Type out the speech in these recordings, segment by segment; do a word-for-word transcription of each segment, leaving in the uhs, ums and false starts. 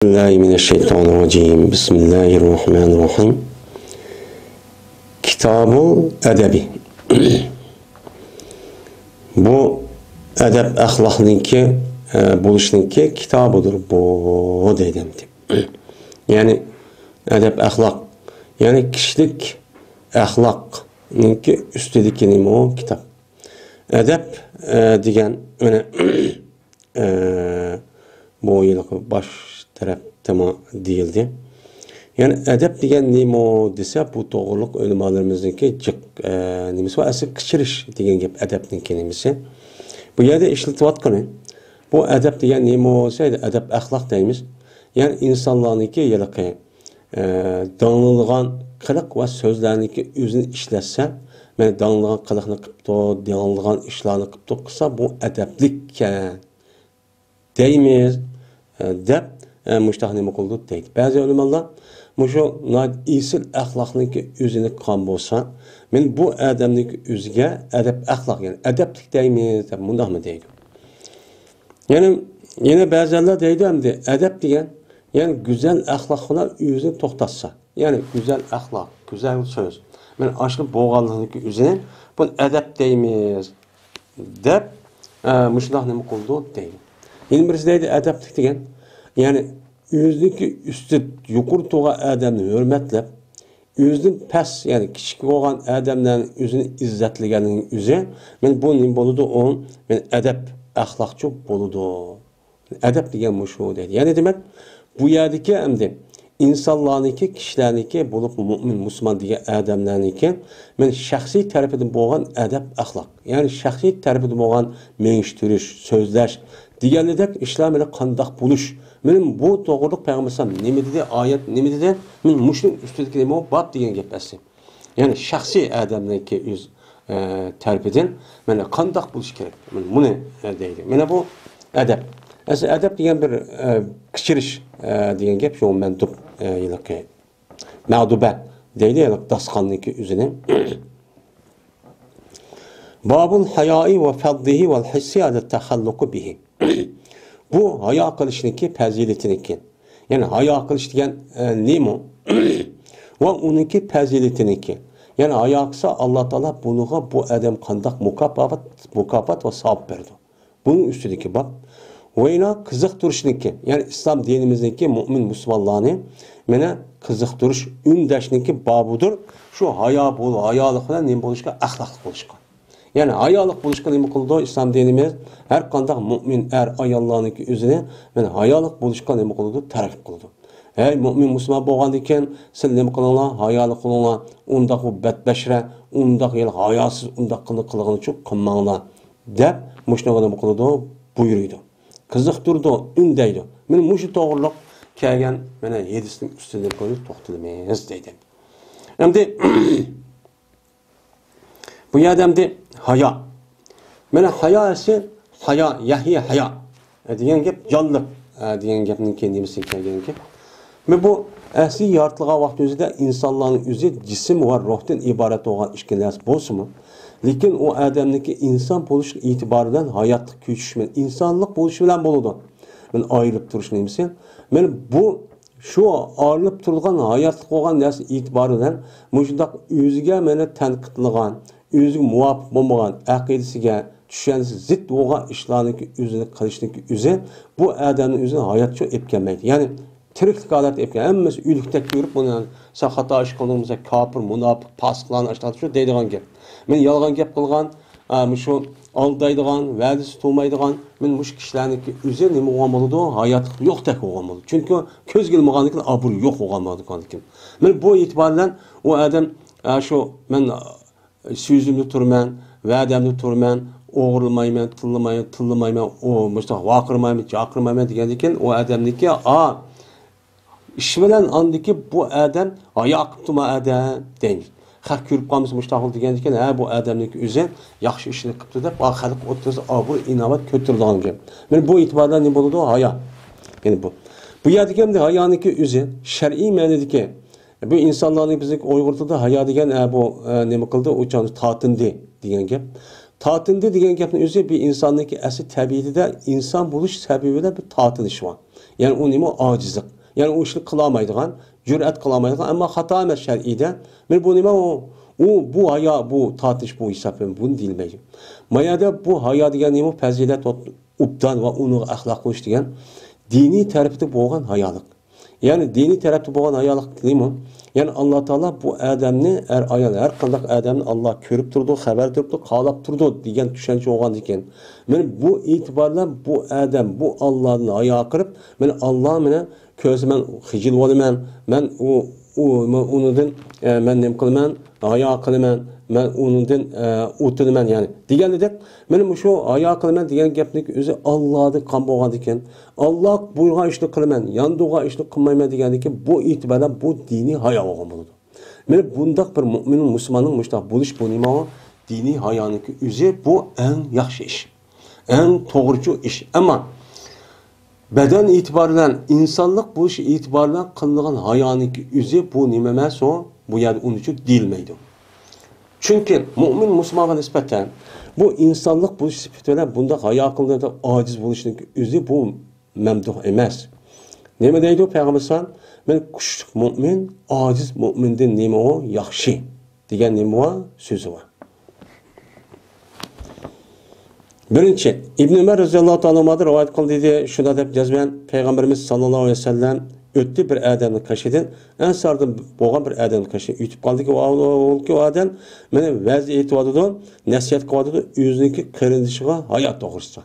بىسمىللاھىمىنەششەيتانىررەجىم. بىسمىللاھىررەھمانىررەھىم. كىتابۇل ئەدەبى. بۇ ئەدەپ ئەخلاقنىڭكى، ئە، بولۇشنىڭكى كىتابىدۇر بۇ، دەيدۇ ئەمدى. يەنى ئەدەپ ئەخلاق، يەنى كىشىلىك ئەخلاقنىڭكى ئۈستىدىكى نېمە ئۇ؟ كىتاب. ئەدەپ، ئە، دېگەن، مانا، ئە، بۇ ھېلىقى باش تەرەپتىمۇ دېيىلدى. يەنى ئەدەپ دېگەن نېمە دېسە، بۇ توغرىلىق ئۆلىمالىرىمىزنىڭكى جىق، ئە، نېمىسى بار، ئەسلى كەچۈرۈش دېگەن گەپ ئەدەپنىڭكى نېمىسى. بۇ يەردە ئىشلىتىۋاتقىنى، بۇ ئەدەپ دېگەن نېمە دېسە، ئەدەپ ئەخلاق دەيمىز. يەنى ئىنسانلارنىڭكى ھېلىقى ئە، داڭلىغان قىلىق ۋە سۆزلەرنىڭكى ئۆزىنى ئىشلەتسە، مانا داڭلىغان قىلىقنى قىپتۇ، داڭلىغان ئىشلارنى قىپتۇ، قىلسا بۇ ئەدەپلىككەن دەيمىز، ئە، دەپ، ئە، مۇشتاق نېمە قىلىدۇ دەيدۇ. بەزى ئۆلىمالار مۇشۇ ناھايىتى ئېسىل ئەخلاقنىڭكى ئۆزىنى قىلغان بولسا، مانا بۇ ئادەمنىڭكى ئۆزىگە ئەدەپ ئەخلاق، يەنى ئەدەپلىك دەيمىز دەپ مۇنداقمۇ دەيدۇ. يەنى، يەنە بەزەنلەر دەيدۇ ئەمدى، ئەدەپ دېگەن، يەنى گۈزەل ئەخلاق بىلەن ئۆزىنى توختاتسا، يەنى گۈزەل ئەخلاق، گۈزەل سۆز، مانا ئاشۇ بولغانلىقىنىڭكى ئۆزىنى بۇنى ئەدەپ دەيمىز دەپ، ئە، مۇشۇنداق نېمە قىلىدۇ دەيدۇ. يەنە بىرسى دەيدۇ، ئەدەپلىك دېگەن، يەنى ئۆزىنىڭكى ئۈستى يۇقىرى تۇرغان ئادەمنى ھۆرمەتلەپ، ئۆزىدىن پەس، يەنى كىچىك بولغان ئادەملەرنىڭ ئۆزىنى ئىززەتلىگەننىڭ ئۆزى، مانا بۇ نېمە بولىدۇ؟ ئۇ، مانا ئەدەپ، ئەخلاقچۇ بولىدۇ. ئەدەپ دېگەن مۇشۇ دەيدۇ. يەنى دېمەك، بۇ يەردىكى ئەمدى ئىنسانلارنىڭكى، كىشىلەرنىڭكى، بولۇپمۇ مۇئمىن، مۇسۇلمان دېگەن ئادەملەرنىڭكى، مانا شەخسىي تەرىپىدىن بولغان ئەدەپ، ئەخلاق. يەنى شەخسىي تەرىپىدە بولغان مېڭىشتۈرۈش، سۆزلەش دېگەندەك ئىشلار مانا قانداق بولۇش. مانا بۇ توغرىلىق پەيغەمبەر ئەلەيھىسسالام نېمە دېدى، ئايەت نېمە دېدى، مانا مۇشۇنىڭ ئۈستىدىكى نېمە بار دېگەن گەپ ئەسلى. يەنى شەخسىي ئادەمنىڭكى ئۆز، ئە، تەرىپىدىن مانا قانداق بولۇش كېرەك، مانا بۇنى، ئە، دەيدۇ. مانا بۇ ئەدەپ. ئەسلى ئەدەپ دېگەن بىر، ئە، كەچۈرۈش، ئە، دېگەن گەپ شۇ مەندۇب، ئە، ھېلىقى مەغدۇبە دەيدۇ، ھېلىقى داستىخاننىڭكى ئۆزىنى. بابۇل ھايائى ۋە فەزلىھى ۋەل ھىرسى ئەلەت تەخەللۇقى بىھى. بۇ ھايا قىلىشنىڭكى پەزىلىتىنىڭكى. يەنى ھايا قىلىش دېگەن، ئە، نېمە؟ ۋە ئۇنىڭكى پەزىلىتىنىڭكى. يەنى ھايا قىلسا، ئاللا تائالا بۇنىڭغا، بۇ ئادەم قانداق مۇكاپات، مۇكاپات ۋە ساۋاب بېرىدۇ. بۇنىڭ ئۈستىدىكى باب. ۋە يەنە قىزىقتۇرۇشنىڭكى، يەنى ئىسلام دىنىمىزنىڭكى مۇئمىن مۇسۇلمانلارنى مانا قىزىقتۇرۇش، ئۈندەشنىڭكى بابىدۇر. شۇ ھايا بول-، ھايالىق بىلەن نېمە بولۇشقا؟ ئەخلاقلىق بولۇشقا. يەنى ھايالىق بولۇشقا نېمە قىلىدۇ؟ ئىسلام دىنىمىز ھەر قانداق مۇئمىن ئەر ئاياللارنىڭكى ئۆزىنى مانا ھايالىق بولۇشقا نېمە قىلىدۇ؟ تەرغىب قىلىدۇ. ھەي مۇئمىن مۇسۇلمان بولغاندىكىن سىلەر نېمە قىلىڭلار؟ ھايالىق قىلىڭلار. ئۇنداق بۇ بەتبەشىرە، ئۇنداق ھېلىقى ھاياسىز، ئۇنداق قىلىق قىلغىنىچۇ قىلماڭلار دەپ مۇشۇنىڭغا نېمە قىلىدۇ؟ بۇيرۇيدۇ. قىزىقتۇرىدۇ، ئۈندەيدۇ. مانا مۇشۇ توغرىلىق كەلگەن مانا ھەدىسنىڭ ئۈستىدە توختىلىمىز دەيدۇ. ئەمدى بۇ يەردە ئەمدى ھايا. مانا ھايا ئەسلى ھايا، يەھيى ھايا دېگەن گەپ جانلىق، ئە، دېگەن گەپنىڭكى نېمىسى كەلگەن گەپ. مانا بۇ ئەسلى يارىتىلغان ۋاقىت ئۆزىدە ئىنسانلارنىڭ ئۆزى جىسىم ۋە روھتىن ئىبارەت بولغان ئىككى نەرسە بولسىمۇ، لېكىن ئۇ ئادەمنىڭكى ئىنسان بولۇش ئېتىبارى بىلەن ھاياتلىق كۈچىشى بىلەن، ئىنسانلىق بولۇشى بىلەن بولىدۇ. مانا ئايرىلىپ تۇرۇش نېمىسى؟ مانا بۇ شۇ ئايرىلىپ تۇرغان ھاياتلىق بولغان نەرسە ئېتىبارى بىلەن مۇشۇنداق ئۆزىگە مانا تەنقىدلىغان، ئۆزىگە مۇۋاپىق بولمىغان، ئەقىدىسىگە، چۈشەنچىسىگە زىت بولغان ئىشلارنىڭكى ئۆزىنى قىلىشنىڭكى ئۆزى بۇ ئادەمنىڭ ئۆزىنى ھاياتچۇ ئېلىپ كەلمەيدۇ. يەنى تىرىكلىك ھالەتتە ئېلىپ كەل-، ھەممىسى ئۆلۈكتەك كۆرۈپ بۇنى، سەن خاتا ئىش قىلدىڭ، سەن كاپىر، مۇناپىق، پاسىقلارنى ئاشۇنداق شۇ دەيدىغان گەپ. مانا يالغان گەپ قىلغان، ئا، مۇشۇ ئالدايدىغان، ۋەدىسى تۇرمايدىغان، مانا مۇشۇ كىشىلەرنىڭكى ئۆزى نېمە بولغان بولىدۇ؟ ھاياتلىق يوقتەك بولغان بولىدۇ. چۈنكى كۆزگە ئىلمىغاندىكىن ئابرۇي يوق بولغان بولىدۇ. مانا بۇ ئېتىبار بىلەن ئۇ ئادەم، ئا، شۇ مەن، ئا، سۆزۈمدە تۇرىمەن، ۋەدەمدە تۇرىمەن، ئوغرىلىمايمەن، تىللىماي-، تىللىمايمەن، ئۇ مۇشۇنداق ۋارقىرىمايمەن، جارقىرىمايمەن دېگەندىن كېيىن ئۇ ئادەمنىڭكى، ئا، ئىش بىلەن ئاندىكى بۇ ئادەم ھايا قىپتۇ ما ئادەم دەيمىز. خەق كۆرۈپ قالمىسا مۇشۇنداق بولدى دېگەندىكىن، ھە، بۇ ئادەمنىڭكى ئۆزى ياخشى ئىشنى قىپتۇ دەپ، ئا، خەلق ئوتتۇرىسىدا ئابرۇي، ئىناۋەت كۆتۈرىدىغان گەپ. مانا بۇ ئېتىبار بىلەن نېمە بولىدۇ؟ ھايا. يەنى بۇ. بۇ يەردىكى ئەمدى ھايانىڭكى ئۆزى شەرئىي مەنىدىكى، بۇ ئىنسانلارنىڭ بىزنىڭ ئۇيغۇر تىلىدا ھايا دېگەن، ئە، بۇ، ئە، نېمە قىلدى؟ ئۇ چاغدا تارتىندى دېگەن گەپ. تارتىندى دېگەن گەپنىڭ ئۆزى بىر ئىنساننىڭكى ئەسلى تەبىئىتىدە ئىنسان بولۇش سەۋەبى بىلەن بىر تارتىنىش بار. يەنى ئۇ نېمە؟ ئاجىزلىق. يەنى ئۇ ئىشنى قىلالمايدىغان، جۈرئەت قىلالمايدىغان، ئەمما خاتا ئەمەس شەرئىيدە. بىر بۇ نېمە ئۇ؟ ئۇ بۇ ھايا، بۇ تارتىنىش، بۇ ھېساب بۇنى دېيىلمەيدۇ. ما يەردە بۇ ھايا دېگەن نېمە؟ پەزىلەت، ئوبدان ۋە ئۇنىڭغا ئەخلاق قىلىش دېگەن دىنىي تەرىپىدە بولغان ھايالىق. يەنى دىنىي تەرەپتە بولغان ھايالىق نېمە؟ يەنى ئاللا تائالا بۇ ئادەمنى، ئەر ئايال ھەر قانداق ئادەمنى ئاللا كۆرۈپ تۇرىدۇ، خەۋەر تۇرۇپتۇ، قالاپ تۇرىدۇ دېگەن چۈشەنچە بولغاندىكىن، مانا بۇ ئېتىبار بىلەن بۇ ئادەم بۇ ئاللادىن ھايا قىلىپ، مانا ئاللا مانا كۆرسە مەن خىجىل بولىمەن، مەن ئۇ، ئۇ، مەن ئۇنىڭدىن، ئە، مەن نېمە قىلىمەن؟ ھايا قىلىمەن، مەن ئۇنىڭدىن، ئە، ئۇتۇلىمەن، يەنى دېگەندەك، مانا مۇشۇ ھايا قىلىمەن دېگەن گەپنىڭ ئۆزى ئاللادىن قان بولغاندىكىن، ئاللا بۇيرۇغان ئىشنى قىلىمەن، ياندۇرغان ئىشنى قىلمايمەن دېگەندىكىن، بۇ ئېتىبار بىلەن بۇ دىنىي ھايا بولغان بولىدۇ. مانا بۇنداق بىر مۆمىن مۇسۇلماننىڭ مۇشۇنداق بولۇش، بۇ نېمە ئۇ؟ دىنىي ھايانىڭكى ئۆزى، بۇ ئەڭ ياخشى ئىش. ئەڭ توغرىچۇ ئىش. ئەمما بەدەن ئېتىبارى بىلەن، ئىنسانلىق بولۇش ئېتىبارى بىلەن قىلىنغان ھايانىڭكى ئۆزى بۇ نېمە ئەمەس ئۇ؟ بۇ يەردە ئۇنچە دېيىلمەيدۇ. چۈنكى مۆمىن مۇسۇلمانغا نىسبەتەن بۇ ئىنسانلىق بولۇش سۈپىتى بىلەن بۇنداق ھايا قىلىنىدۇ، ئاجىز بولۇشنىڭكى ئۆزى بۇ مەمدۇھ ئەمەس. نېمە دەيدۇ پەيغەمبەر ئەلەيھىسسالام؟ مەن كۈچلۈك مۆمىن ئاجىز مۆمىندىن نېمە ئۇ ياخشى دېگەن نېمە بار؟ سۆزى بار. بىرىنچى، ئىبن ئۆمەر رەزىياللاھۇ تائالا ئەنھۇدىن رىۋايەت قىلدى دېدى، شۇنداق دەپ جەزمەن پەيغەمبىرىمىز ساللاللاھۇ ئەلەيھى ۋەسەللەم ئۆتتى بىر ئادەمنىڭ قېشىدىن، ئەنساردىن بولغان بىر ئادەمنىڭ قېشىدىن ئۆتۈپ قالدىكى، ئۇ ئادەم مانا ۋەز ئېيتىۋاتىدۇ، نەسىھەت قىلىۋاتىدۇ، ئۆزىنىڭكى قېرىندىشىغا ھايا توغرىسىدا.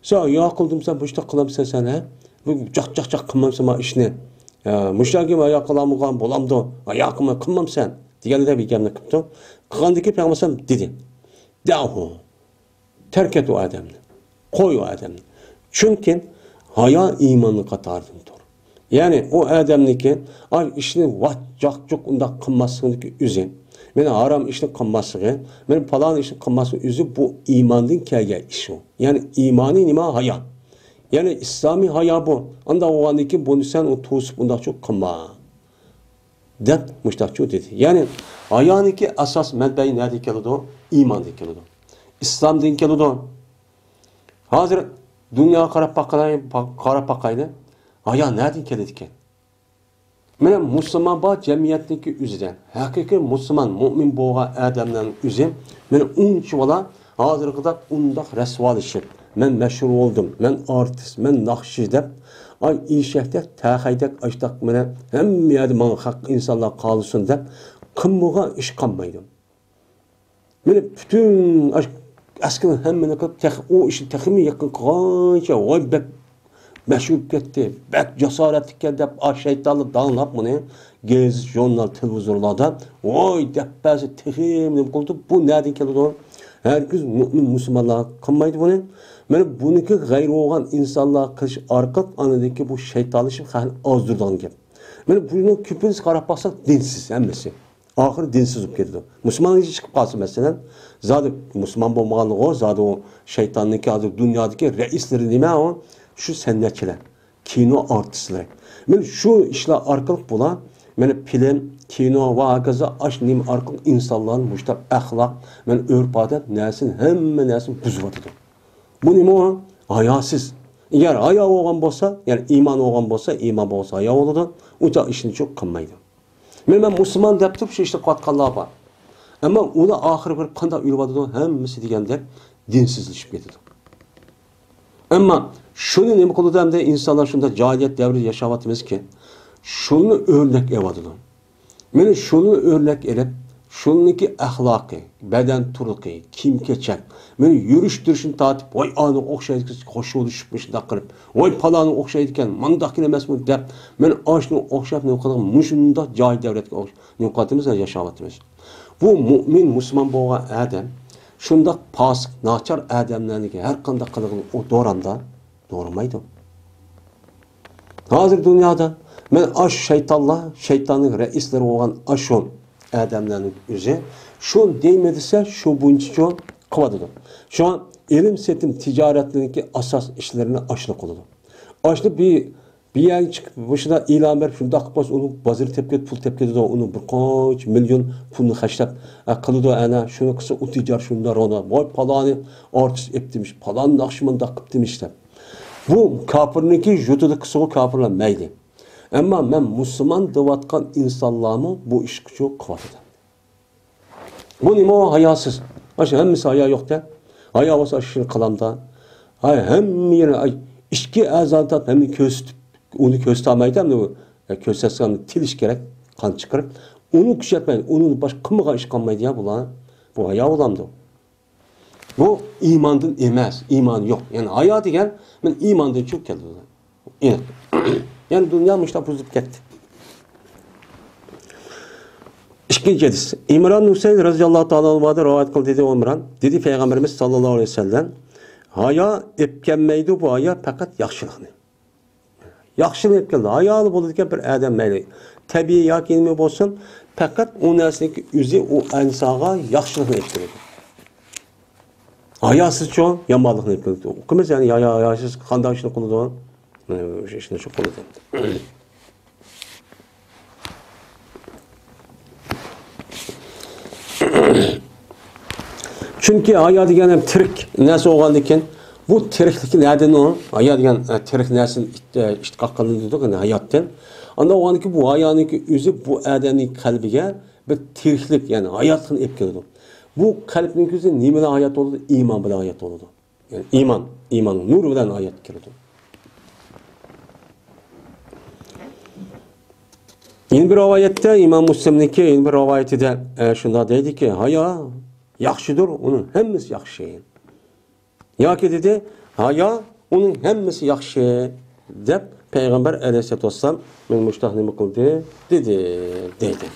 سەن ھايا قىلدىمسەن، بۇ ئىشنى قىلامسەن سەن، ھە؟ بۇ جاق جاق جاق قىلمامسەن ما ئىشنى؟ ھە، مۇشۇ ئەگەر ھايا قىلالمىغان بولامدۇ؟ ھايا قىلما، قىلمامسەن؟ دېگەندەك بىر گەپنى قىپتۇ. قىلغاندىكى پەيغەمبەر ئەلەيھىسسالام دېدى. دەھۇ. تەرك ئەت ئۇ ئادەمنى. قوي ئۇ ئادەمنى. چۈنكى ھايا ئىماننىڭ قاتارىدىن تۇر. يەنى ئۇ ئادەمنىڭكى ئاي ئىشنى ۋاھ جاق جۇق ئۇنداق قىلماسلىقىنىڭكى ئۆزى، مانا ھارام ئىشنى قىلماسلىقى، مانا پالان ئىشنى قىلماسلىقى ئۆزى بۇ ئىماندىن كەلگەن ئىش ئۇ. يەنى ئىمانىي نېمە؟ ھايا. يەنى ئىسلامىي ھايا بۇ. ئانداق بولغاندىن كېيىن بۇنى سەن ئۇ توسۇپ ئۇنداقچۇ قىلما. دەپ مۇشتاقچۇ دېدى. يەنى ھايانىڭكى ئاساس مەنبەي نەدىن كېلىدۇ؟ ئىماندىن كېلىدۇ. ئىسلامدىن كېلىدۇ. ھازىر دۇنياغا قاراپ باقاي-، قاراپ باقايلى. ھايا نەدىن كېلىدىكەن؟ مانا مۇسۇلمان بار جەمئىيەتنىڭكى ئۆزىدە، ھەقىقىي مۇسۇلمان، مۆمىن بولغان ئادەملەرنىڭ ئۆزى، مانا ئۇنچىۋالا ھازىرقىدەك ئۇنداق رەسۋالىشىپ، مەن مەشھۇر بولدۇم، مەن ئارتىس، مەن ناخشىچى دەپ، ئاي ئېشەكتەك، تەخەيدەك ئاشتاق مانا ھەممە يەردە ماڭا خەق ئىنسانلار قالسۇن دەپ قىلمىغان ئىش قالمايدۇ. مانا پۈتۈن ئەسكىنىڭ ھەممىنى قىلىپ، تېخى ئۇ ئىشنى تېخىمۇ يېقىن قىلغانچە، ۋاي بەك مەشھۇر بولۇپ كەتتى، بەك جاسارەتلىككەن دەپ، ئا شەيتانلار داڭلاپ بۇنى گېزىت، ژۇرنال، تېلېۋىزورلاردا ۋاي دەپ بەرسە تېخىمۇ نېمە قىلىدۇ؟ بۇ نەدىن كېلىدۇ؟ ھەرگىز مۆمىن مۇسۇلمانلار قىلمايدۇ بۇنى. مانا بۇنىڭكى غەيرىي بولغان ئىنسانلار قىلىش ئارقىلىق ئاندىن كېيىن بۇ شەيتانلىشىپ خەقنى ئازدۇرىدىغان گەپ. مانا بۇنىڭ كۆپىنچىسى قاراپ باقساق دىنسىز ھەممىسى. ئاخىرى دىنسىز بولۇپ كېتىدۇ. مۇسۇلمانغا چىقىپ قالسا، مەسىلەن، زادى مۇسۇلمان بولمىغانلىقى، زادى ئۇ شەيتاننىڭكى ھازىر دۇنيادىكى رەئىسلىرى نېمە ئۇ؟ شۇ سەنئەتچىلەر، كىنو ئارتىسلىرى. مانا شۇ ئىشلار ئارقىلىق بۇلار، مانا فىلىم، كىنو ۋە ھاكازا ئاش نېمە ئارقىلىق ئىنسانلارنى مۇشتاق ئەخلاق، مانا ئۆرپ-ئادەت نەرسىنى، ھەممە نەرسىنى بۇزۇۋاتىدۇ. بۇ نېمە ئۇ؟ ھاياسىز. ئەگەر ھايا بولغان بولسا، يەنى ئىمان بولغان بولسا، ئىمان بولسا ھايا بولىدۇ. ئۇ چاغ ئىشنى چوق قىلمايدۇ. مانا مەن مۇسۇلمان دەپ تۇرۇپ شۇ ئىشنى قىلىۋاتقانلار بار. ئەمما ئۇلار ئاخىرى بېرىپ قانداق ئۆلۈۋاتىدۇ؟ ھەممىسى دېگەندەك دىنسىزلىشىپ كېتىدۇ. ئەمما شۇنى نېمە قىلىدۇ ئەمدى ئىنسانلار؟ شۇنداق جاھىلىيەت دەۋرىدە ياشاۋاتىمىزكى، شۇنى ئۆرنەك ئېلىۋاتىدۇ. مانا شۇنى ئۆرنەك ئېلىپ، شۇنىڭكى ئەخلاقى، بەدەن تۇرقى، كىيىم-كېچەك، مانا يۈرۈش-تۇرۇشىنى تارتىپ، ۋاي ئانىغا ئوخشايدىكەن، خوش بولۇشۇپ مۇشۇنداق قىلىپ، ۋاي پالانىغا ئوخشايدىكەن، مانداقكىن ئەمەسمۇ دەپ، مانا ئاشۇنىڭغا ئوخشاپ نېمە قىلىدىغان مۇشۇنداق جاھىل دەۋرەتكە ئوخش-، نېمە قىلىۋاتىمىز، ياشاۋاتىمىز. بۇ مۆمىن، مۇسۇلمان بولغان ئادەم شۇنداق پاسىق، ناچار ئادەملەرنىڭكى ھەر قانداق قىلىقىنى ئۇ دورامدا دورىمايدۇ. ھازىر دۇنيادا مەن ئاشۇ شەيتانلار، شەيتاننىڭ رەئىسلىرى بولغان ئاشۇ ئادەملەرنىڭ ئۆزى شۇ دەيمەن دېسە، شۇ بويىچە شۇ قىلىۋاتىدۇ. شۇڭا ئېلىم-سېتىم، تىجارەتلىرىنىڭكى ئاساس ئىشلىرىنى ئاشۇلا قىلىدۇ. ئاشۇلا بىر، بىر يەرگە چىقىپ، مۇشۇنداق ئېلان بېرىپ، شۇنداق قىلىپ قويسا، ئۇنىڭ بازىرى تېپىپ كېتىدۇ، پۇل تېپىپ كېتىدۇ، ئۇنىڭ بىر قانچە مىليون پۇلنى خەجلەپ، ئە، قىلىدۇ، ئەنە، شۇنى قىلسا، ئۇ تىجارەت شۇنداق رونا، ۋاي، پالانى ئارتىس ئېپتىمىش، پالانى ناخشىمەن داق قىپتىمىش دەپ. بۇ كاپىرنىڭكى يۇتىدىكىسىغۇ كاپىرلار مەيلى. ئەمما مەن مۇسۇلمان دەۋاتقان ئىنسانلارمۇ بۇ ئىشقىچۇ قىلىۋاتىدۇ. بۇ نېمە ئۇ ھاياسىز؟ ئاشۇ ھەممىسى ھايا يوق-دە. ھايا بولسا ئاشۇ ئىشنى قىلامدا. ھاي، ھەممە يەرنى، ئاي، ئىككى ئەزانى تارتىپ ھەممىنى كۆرسىتىپ، ئۇنى كۆرسىتەلمەيدۇ، ئەمدى كۆرسەتسە تىل ئىش كېرەك، قان چىقىرىپ. ئۇنى كۈچەتمەيدۇ، ئۇنى باشقا قىلمىغان ئىش قالمايدۇ يا بۇلار. بۇ ھايا بولامدۇ؟ بۇ ئىماندىن ئەمەس، ئىمانى يوق. يەنى ھايا دېگەن، مەن ئىماندىن چۈشۈپ كەلدىم. ئېنىق. يەنى دۇنيا مۇشۇنداق بۇزۇلۇپ كەتتى. ئىككىنچى ھەدىس. ئىمران ھۈسەيىن رەزىياللاھۇ تائالا ئەنھۇدىن رىۋايەت قىلدى، دېدى ئىمران. دېدى پەيغەمبىرىمىز ساللاللاھۇ ئەلەيھى ۋەسەللەم، ھايا ئېلىپ كەلمەيدۇ، بۇ ھايا پەقەت ياخشىلىقنى. ياخشىلىقنى ئېلىپ كەلدى. ھايالى بولىدىكەن بىر ئادەم مەيلى. تەبىئىي ياكى نېمە بولسۇن، پەقەت ئۇ نەرسىنىڭكى ئۆزى ئۇ ئىنسانغا ياخشىلىقنى ئېلىپ كېلىدۇ. ھاياسىزچۇ يامانلىقنى ئېلىپ كېلىدۇ. ئۇقىمىز، يەنى ھايا، ھاياسىز قانداق ئىشنى قىلىدۇ؟ مانا شۇ ئىشنى شۇ قىلىدۇ. چۈنكى ھايا دېگەن ھەم تىرىك نەرسە بولغاندىكىن، بۇ تىرىكلىكى نەدىن ئۇ؟ ھايا دېگەن، ئە، تىرىك نەرسىنى ئىت-، ئە، ئىشتىقاق قىلىنىدۇ، يەنى ھاياتتىن. ئانداق بولغاندىكىن، بۇ ھايانىڭكى ئۆزى بۇ ئادەمنىڭ قەلبىگە بىر تىرىكلىك، يەنى ھاياتلىقنى ئېلىپ كېلىدۇ. بۇ قەلبنىڭ ئۆزى نېمە بىلەن ھايات بولىدۇ؟ ئىمان بىلەن ھايات بولىدۇ. يەنى ئىمان، ئىمان نۇرى بىلەن ھايات كېلىدۇ. يەنە بىر رىۋايەتتە، ئىمام مۇسلىمنىڭكى يەنە بىر رىۋايىتىدە، ئە، شۇنداق دەيدىكى، ھايا ياخشىدۇر، ئۇنىڭ ھەممىسى ياخشى. ياكى دېدى، ھايا، ئۇنىڭ ھەممىسى ياخشى، دەپ پەيغەمبەر ئەلەيھىسسالاتۇ ۋەسسالام مېنى مۇشتاق نېمە قىلدى، دېدى، دەيدۇ.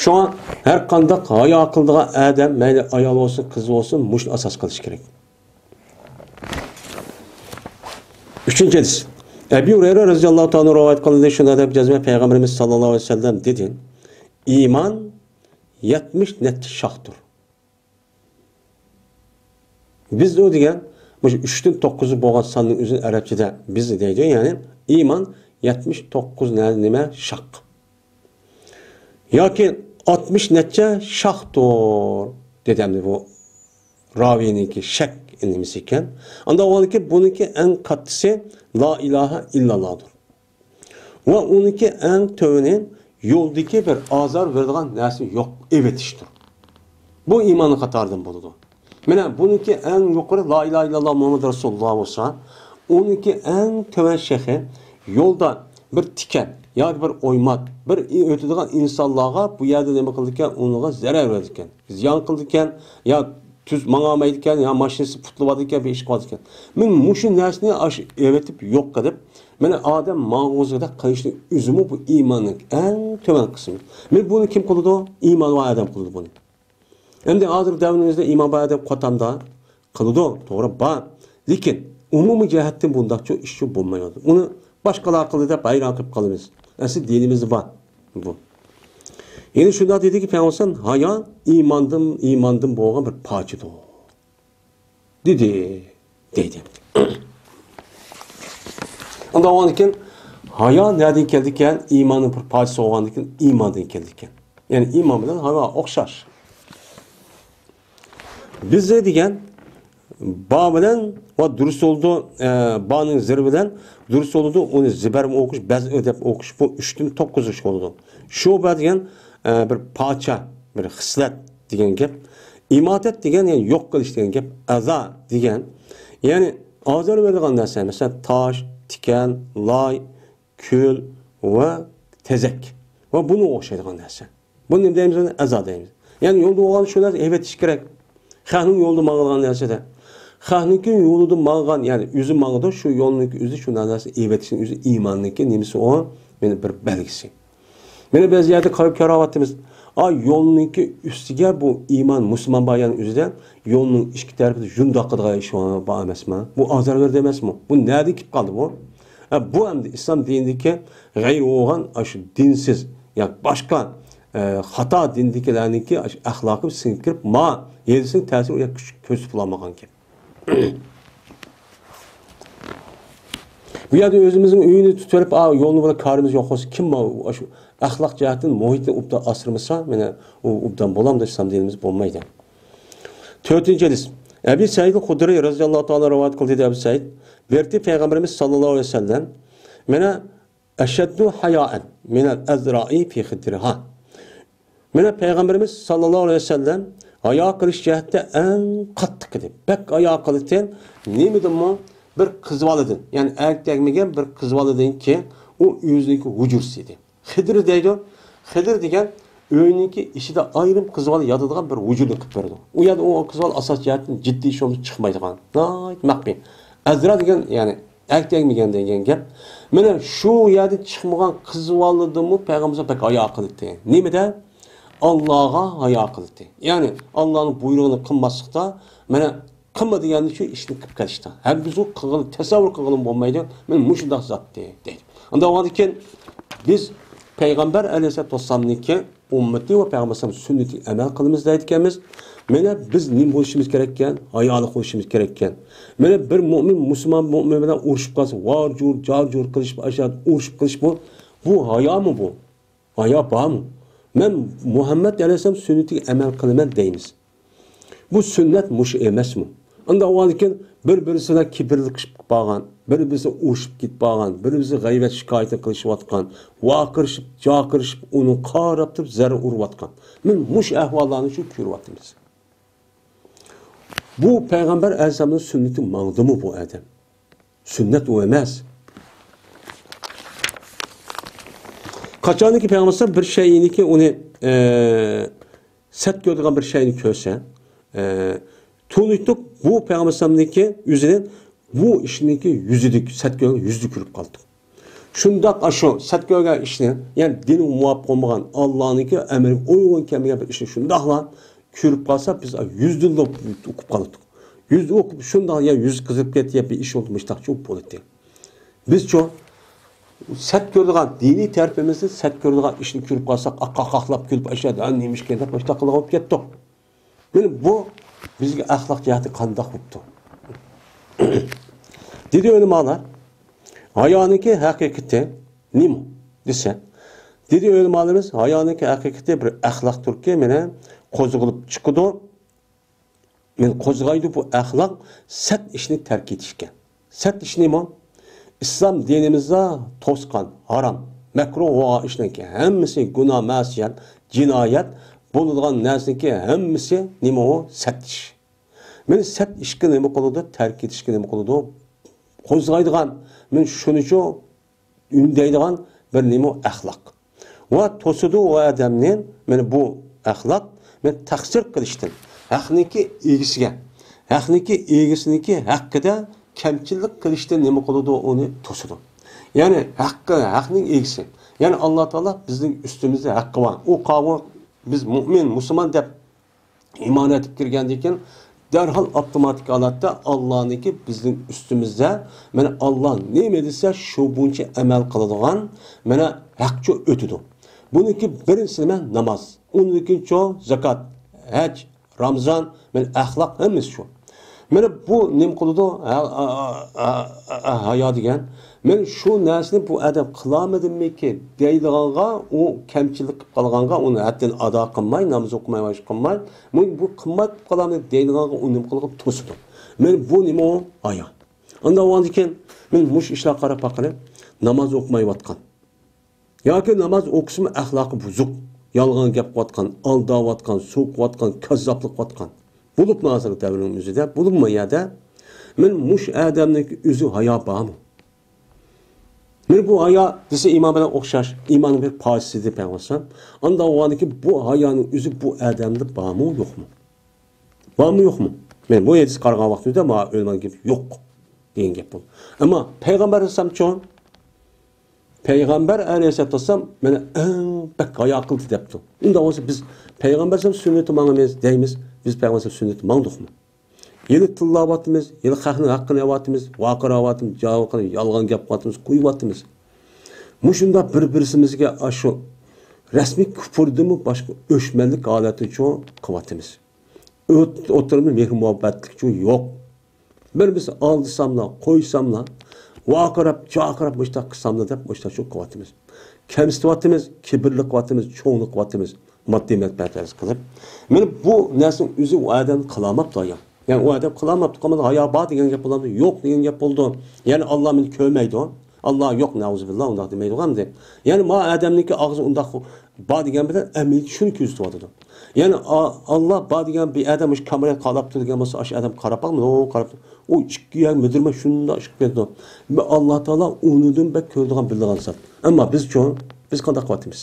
شۇڭا ھەر قانداق ھايا قىلىدىغان ئادەم، مەيلى ئايال بولسۇن، قىز بولسۇن، مۇشۇنى ئاساس قىلىشى كېرەك. ئۈچىنچى ھەدىس. ئەبى ھۇرەيرە رەزىياللاھۇ تائالا رىۋايەت قىلىندى، شۇنداق دەپ جەزمەن پەيغەمبىرىمىز ساللاللاھۇ ئەلەيھى ۋەسەللەم دېدى، ئىمان يەتمىش نەچچە شاختۇر. بىز ئۇ دېگەن، مۇشۇ ئۈچتىن توققۇزى بولغان ساننىڭ ئۆزىنى ئەرەبچىدە بىز دەيدۇ، يەنى ئىمان يەتمىش توققۇز نە-، نېمە شاخ. ياكى ئاتمىش نەچچە شاختۇر، دېدى ئەمدى بۇ راۋىنىڭكى شەك نېمىسى ئىكەن. ئانداق بولغاندىكىن بۇنىڭكى ئەڭ قاتتىسى لا ئىلاھە ئىللاللاھدۇر. ۋە ئۇنىڭكى ئەڭ تۆۋىنى يولدىكى بىر ئازار بېرىدىغان نەرسىنى يوق ئېۋېتىشتۇر. بۇ ئىماننىڭ قاتارىدىن بولىدۇ. مانا بۇنىڭكى ئەڭ يۇقىرى لا ئىلاھە ئىللاللا مۇھەممەد رەسۇلۇللا بولسا، ئۇنىڭكى ئەڭ تۆۋەن شېخى يولدا بىر تىكەن ياكى بىر ئويمات، بىر ئۆتىدىغان ئىنسانلارغا بۇ يەردە نېمە قىلىدىكەن، ئۇنىڭغا زەرەر بېرىدىكەن، زىيان قىلىدىكەن، يا تۈز ماڭالمايدىكەن، يا ماشىنىسى پۇتلىۋاتىدىكەن، بىر ئىش قىلىۋاتىدىكەن. مانا مۇشۇ نەرسىنى ئاش-، ئېۋېتىپ يوق قىلىپ، مانا ئادەم ماڭغۇزىدەك قىلىشنىڭ ئۆزىمۇ بۇ ئىماننىڭ ئەڭ تۆۋەن قىسمى. مانا بۇنى كىم قىلىدۇ؟ ئىمانى بار ئادەم قىلىدۇ بۇنى. ئەمدى ھازىر دەۋرىمىزدە ئىمان بار ئادەم قاتامدا قىلىدۇ، توغرا، بار. لېكىن ئومۇمىي جەھەتتىن بۇنداقچە ئىشچۇ بولمايۋاتىدۇ. ئۇنى باشقىلار قىلدى دەپ ھەيران قېلىپ قالىمىز. ئەسلى دىنىمىزدە بار بۇ. يەنە شۇنداق دېدىكى پەيغەمبەر، ھايا ئىماندىن، ئىماندىن بولغان بىر پارچىدۇر، دېدى، دەيدۇ. ئۇنداق بولغاندىكىن، ھايا نەدىن كەلدىكەن؟ ئىماننىڭ بىر پارچىسى بولغاندىكىن، ئىماندىن كەلدىكەن. يەنى ئىمان بىلەن ھايا ئوخشاش. بىزى دېگەن با بىلەن ۋە دۇرۇس يولدا، ئە، بانىڭ زىرى بىلەن دۇرۇس يولدا ئۇنى زىبەر ئوقۇش، بەز دەپ ئوقۇش، بۇ ئۈچتىن توققۇز ئىش بولىدۇ. شۇبە دېگەن، ئە، بىر پارچە، بىر خىسلەت دېگەن گەپ. ئىماتەت دېگەن، يەنى يوق قىلىش دېگەن گەپ. ئەزا دېگەن، يەنى ئازار بېرىدىغان نەرسە، مەسىلەن، تاش، تىكەن، لاي، كۈل ۋە تېزەك ۋە بۇنىڭغا ئوخشايدىغان نەرسە. بۇنى نېمە دەيمىز؟ ئەزا دەيمىز. يەنى يولدا بولغان شۇ نەرسە ئېۋېتىش كېرەك. خەقنىڭ يولىدا ماڭىدىغان نەرسىدە. خەقنىڭكى يولىدا ماڭغان، يەنى ئۆزى ماڭىدۇ، شۇ يولنىڭكى ئۆزى شۇ نەرسە ئېۋېتىشنىڭ ئۆزى ئىماننىڭكى نېمىسى ئۇ؟ مانا بىر بەلگىسى. مانا بەزى يەردە قاراپ كۆرۈۋاتىمىز. ئا، يولنىڭكى ئۈستىگە بۇ ئىمان، مۇسۇلمان بار يەرنىڭ ئۆزىدە يولنىڭ ئىككى تەرىپىدە يۇنداق قىلىدىغان ئىش بار ئەمەسمۇ؟ بۇ ئازار بېرىدۇ ئەمەسمۇ؟ بۇ نەدىن كېلىپ قالدى بۇ؟ ھە، بۇ ئەمدى ئىسلام دىنىدىكى غەيرىي بولغان ئاشۇ دىنسىز ياكى باشقا، ئە، خاتا دىندىكىلەرنىڭكى ئاشۇ ئەخلاقى سىڭىپ كىرىپ، ما ھەدىسنىڭ تەسىرى ئۇ يەرگە كۈچ كۆرسىتىپ بولالمىغانكەن. بۇ يەردە ئۆزىمىزنىڭ ئۆيىنى تۇتۇۋېلىپ، ئا، يولنى بىلەن كارىمىز يوق بولسا، كىم ئاشۇ ئەخلاق جەھەتتىن مۇھىتنى ئوبدان ئاسرىمىسا، مانا ئۇ ئوبدان بولامدۇ؟ ئىسلام دىنىمىز بولمايدۇ. تۆتىنچى ھەدىس. ئەبى سەئىد خۇدرىي رەزىياللاھۇ تائالا رىۋايەت قىلدى، دەيدۇ ئەبى سەئىد. بېرىتى پەيغەمبىرىمىز ساللاللاھۇ ئەلەيھى ۋەسەللەم، مانا، ئەشەددۇ ھايائەن مىنەل ئەزرائى فى خىدرىھا. مانا پەيغەمبىرىمىز ساللاللاھۇ ئەلەيھى ۋەسەللەم ھايا قىلىش جەھەتتە ئەڭ قاتتىق ئىدى. بەك ھايا قىلىتتى. نېمىدىنمۇ؟ بىر قىز بالىدىن، يەنى ئەركەك تەگمىگەن بىر قىز بالىدىنكى ئۇ ئۆزىنىڭكى ھۇجرىسى ئىدى. خىدىر دەيدۇ. خىدىر دېگەن ئۆينىڭكى ئىچىدە ئايرىم قىز بالا ياتىدىغان بىر ھۇجرىنى قىلىپ بېرىدۇ. ئۇ يەردە ئۇ قىز بالا ئاساسىي جەھەتتىن جىددىي ئىش بولمىسا چىقمايدىغان. ناھايىتى مەخپىي. ئەزرا دېگەن، يەنى ئەركەك تەگمىگەن دېگەن گەپ. مانا شۇ يەردىن چىقمىغان قىز بالىدىنمۇ پەيغەمبەر بەك ھايا قىلاتتى. نېمىدە؟ ئاللاغا ھايا قىلاتتى. يەنى ئاللانىڭ بۇيرۇغىنى قىلماسلىقتا، مانا قىلما دېگەندە شۇ ئىشنى قىلىپ كېلىشتى. ھەرگىز ئۇ قىلغىلى، تەسەۋۋۇر قىلغىلىمۇ بولمايدۇ. مانا مۇشۇنداق زاتتى دەيدۇ. ئۇنداق بولغاندىكىن بىز پەيغەمبەر ئەلەيھىسسالاتۇ ۋەسسالامنىڭكى ئۈممىتى ۋە پەيغەمبەر ئەلەيھىسسالام سۈننىتىگە ئەمەل قىلىمىز دەيدىكەنمىز. مانا بىز نېمە بولۇشىمىز كېرەككەن؟ ھايالىق بولۇشىمىز كېرەككەن. مانا بىر مۇئمىن مۇسۇلمان مۇئمىن بىلەن ئۇرۇشۇپ قالسا، ۋار-جۇر، جار-جۇر قىلىشىپ، ئاشۇ يەردە ئۇرۇشۇپ قېلىش بۇ، بۇ ھايامۇ بۇ؟ ھايا بارمۇ؟ مەن مۇھەممەد ئەلەيھىسسالام سۈننىتىگە ئەمەل قىلىمەن دەيمىز. بۇ سۈننەت مۇشۇ ئەمەسمۇ؟ ئۇنداق بولغاندىكىن بىر-بىرسى بىلەن كىبىرلىشىپ قالغان، بىر-بىرسى ئۇرۇشۇپ كېتىپ قالغان، بىر-بىرسى غەيۋەت شىكايىتى قىلىشىۋاتقان، ۋارقىرىشىپ، جارقىرىشىپ، ئۇنى قاراپ تۇرۇپ زەررە ئۇرۇۋاتقان. مانا مۇشۇ ئەھۋاللارنى شۇ كۆرۈۋاتىمىز. بۇ پەيغەمبەر ئەلەيھىسسالامنىڭ سۈننىتى ماڭدىمۇ بۇ ئادەم؟ سۈننەت ئۇ ئەمەس. قاچانكى پەيغەمبەر بىر شەينىكى ئۇنى، ئە، سەت كۆرىدىغان بىر شەينى كۆرسە، ئە، تونۇشتۇق بۇ پەيغەمبەر ئەلەيھىسسالامنىڭكى ئۆزىنى بۇ ئىشنىڭكى يۈزىدە، سەت كۆرگەن يۈزىدە كۆرۈپ قالدۇق. شۇنداق ئاشۇ سەت كۆرگەن ئىشنى، يەنى دىنغا مۇۋاپىق بولمىغان، ئاللانىڭكى ئەمرىگە ئۇيغۇن كەلمىگەن بىر ئىشنى شۇنداقلا كۆرۈپ قالسا، بىز يۈزدىن ئۇقۇپ قالاتتۇق. يۈز ئۇقۇپ شۇنداق، يا يۈز قىزىرىپ كەتتى، يا بىر ئىش بولدى، مۇشتاقچۇ بولاتتى. بىزچۇ سەت كۆرىدىغان، دىنىي تەرىپىمىزدىن سەت كۆرىدىغان ئىشنى كۆرۈپ قالساق، قاقاقلاپ كۈلۈپ، ئاشۇ يەردە نېمە ئىش ئىكەن دەپ مۇشتاق قىلغان بولۇپ كەتتۇق. مانا بۇ بىزگە ئەخلاق جەھەتتە قانداق بوپتۇ؟ دېدى ئۆلىمالار، ھايانىڭكى ھەقىقىتى نېمە دېسە، دېدى ئۆلىمالىرىمىز، ھايانىڭكى ھەقىقىتى بىر ئەخلاقتۇركى، مانا قوزغىلىپ چىقىدۇ. مانا قوزغايدۇ بۇ ئەخلاق سەت ئىشنى تەرك ئېتىشكە. سەت ئىش نېمە؟ ئىسلام دىنىمىزدا توسقان، ھارام، مەكرۇھ بولغان ئىشنىڭكى ھەممىسى گۇناھ، مەسىيەت، جىنايەت، بولىدىغان نەرسىنىڭكى ھەممىسى نېمە ئۇ؟ سەت ئىش. مانا سەت ئىشقا نېمە قىلىدۇ؟ تەرك ئېتىشكە نېمە قىلىدۇ؟ قوزغايدىغان، مانا شۇنىچۇ ئۈندەيدىغان بىر نېمە ئۇ؟ ئەخلاق. ۋە توسىدۇ ئۇ ئادەمنى، مانا بۇ ئەخلاق، مانا تەقسىر قىلىشتىن، ھەقنىڭكى ئىگىسىگە، ھەقنىڭكى ئىگىسىنىڭكى ھەققىدە كەمچىللىك قىلىشتىن نېمە قىلىدۇ؟ ئۇنى توسىدۇ. يەنى ھەققى، ھەقنىڭ ئىگىسى، يەنى ئاللا تائالا بىزنىڭ ئۈستىمىزدە ھەققى بار. ئۇ قاۋۇ بىز مۆمىن، مۇسۇلمان دەپ ئىمان ئېيتىپ كىرگەندىن كېيىن، دەرھال ئاپتوماتىك ھالەتتە ئاللانىڭكى بىزنىڭ ئۈستىمىزدە، مانا ئاللا نېمە دېسە، شۇ بويىچە ئەمەل قىلىدىغان، مانا ھەقچۇ ئۆتىدۇ. بۇنىڭكى بىرىنچىسى نېمە؟ ناماز. ئۇنىڭدىن كېيىن چۇ زاكات، ھەج، رامزان، مانا ئەخلاق ھەممىسى شۇ. مانا بۇ نېمە قىلىدۇ؟ ھە، ھە، ھە، ھە، ھايا دېگەن. مانا شۇ نەرسىنى بۇ ئادەم قىلالمىدىممىكىن دەيدىغانغا، ئۇ كەمچىلىك قىلىپ قالغانغا، ئۇنى ھەددىنى ئادا قىلماي، ناماز ئوقۇماي، ۋاشقا قىلماي، مانا بۇ قىلماي قىلالمىدىم دەيدىغانغا، ئۇ نېمە قىلغان؟ توسىدۇ. مانا بۇ نېمە ئۇ؟ ھايا. ئاندىن بولغاندىن كېيىن، مانا مۇشۇ ئىشلارغا قاراپ باققىلى، ناماز ئوقۇمايۋاتقان. ياكى ناماز ئوقۇسىمۇ ئەخلاقى بۇزۇق، يالغان گەپ قىلىۋاتقان، ئالداۋاتقان، سوقۇۋاتقان، كاززاپلىق قىلىۋاتقان. بولۇپمۇ ھازىرقى دەۋرنىڭ ئۆزىدە، بولۇپمۇ يەردە، مانا مۇشۇ ئادەمنىڭ ئۆزى ھايا بارمۇ؟ مانا بۇ ھايا دېسە ئىمان بىلەن ئوخشاش، ئىماننىڭ بىر پارچىسى دېدى پەيغەمبەر ئەلەيھىسسالام. ئانداق بولغاندىكىن بۇ ھايانىڭ ئۆزى بۇ ئادەمدە بارمۇ، يوقمۇ؟ بارمۇ، يوقمۇ؟ مانا بۇ ھەدىسكە قارىغان ۋاقتىمىزدا مانا ئۆلىمانىڭ گېپى يوق دېگەن گەپ بولدى. ئەمما پەيغەمبەر ئەلەيھىسسالامچۇ؟ پەيغەمبەر ئەلەيھىسسالاتۇ ۋەسسالام مانا ئەڭ بەك ھايا قىلدى دەپتۇ. ئۇنداق بولسا بىز پەيغەمبەر ئەلەيھىسسالام سۈننىتى ماڭىمىز دەيمىز، بىز پەيغەمبەر ئەلەيھىسسالام سۈننىتى ماڭدۇقمۇ؟ ھېلى تىللاۋاتىمىز، ھېلى خەقنىڭ ھەققىنى ئېلىۋاتىمىز، ۋارقىراۋاتىمىز، جاۋابىنى يالغان گەپ قىلىۋاتىمىز، قويۇۋاتىمىز. مۇشۇنداق بىر-بىرسىمىزگە ئاشۇ رەسمىي كۇپۇردىنمۇ باشقا ئۆچمەنلىك ھالەتنىچۇ قىلىۋاتىمىز. ئوت-، ئوتتۇرىمىزدا مېھىر-مۇھەببەتلىكچۇ يوق. بىر-بىرسىنى ئالدىساملا، قويساملا، ۋارقىراپ، جارقىراپ مۇشۇنداق قىلساملا دەپ مۇشۇنداق شۇ قىلىۋاتىمىز. كەمسىتىۋاتىمىز، كىبىرلىك قىلىۋاتىمىز، چوڭلۇق قىلىۋاتىمىز. ماددىي مەنپەئەتپەرەس قىلىپ. مانا بۇ نەرسىنىڭ ئۆزى ئۇ ئادەم قىلالماپتۇ ھايا. يەنى ئۇ ئادەم قىلالماپتۇ، قىلمىدى، ھايا بار دېگەن گەپ بولامدۇ؟ يوق دېگەن گەپ بولىدۇ. يەنى ئاللا مېنى كۆرمەيدۇ. ئاللا يوق، نەئۇزۇبىللا، ئۇنداق دېمەيدىغۇ ئەمدى. يەنى ما ئادەمنىڭكى ئاغزى ئۇنداق بار دېگەن بىلەن ئەمەلىيەتتە شۇنى كۆزىتىۋاتىدۇ. يەنى ئا-، ئاللا بار دېگەن بىر ئادەم مۇشۇ كامېرا قاراپ تۇر دېگەن بولسا، ئاشۇ ئادەم قاراپ باقمىدى، ئۇ قاراپ تۇر. ئۇ ئىككى يەر مۈدۈرمە شۇنداق ئىشقىپ كېتىدۇ. ئاللا تائالا ئۇنىڭدىن بەك كۆرىدىغان، بىلىدىغان زات. ئەمما بىزچۇ؟ بىز قانداق قىلىۋاتىمىز؟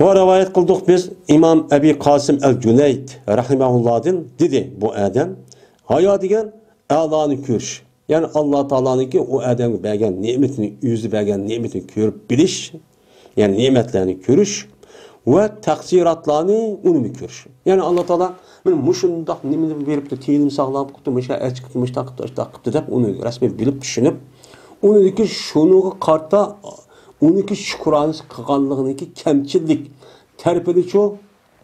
ۋە رىۋايەت قىلدۇق بىز ئىمام ئەبى قاسىم ئەل جۇنەيد رەھىمەھۇللادىن، دېدى، بۇ ئادەم ھايا دېگەن ئەلانى كۆرۈش. يەنى ئاللا تائالانىڭكى ئۇ ئادەمگە بەرگەن نېمىتىنى، ئۆزى بەرگەن نېمىتىنى كۆرۈپ بىلىش، يەنى نېمەتلەرنى كۆرۈش ۋە تەقسىراتلارنى ئۇنىمۇ كۆرۈش. يەنى ئاللا تائالا مانا مۇشۇنداق نېمىنى بېرىپتۇ، تېنىمنى ساغلام قىپتۇ، مۇشۇ ئەچ قىپتۇ، مۇشۇنداق قىپتۇ، ئاشۇنداق قىپتۇ دەپ ئۇنى رەسمىي بىلىپ چۈشىنىپ، ئۇنىڭدىكى شۇنىڭغا قارىتا ئۇنىڭكى شۈكرانىسى قىلغانلىقىنىڭكى كەمچىلىك تەرىپىنىچۇ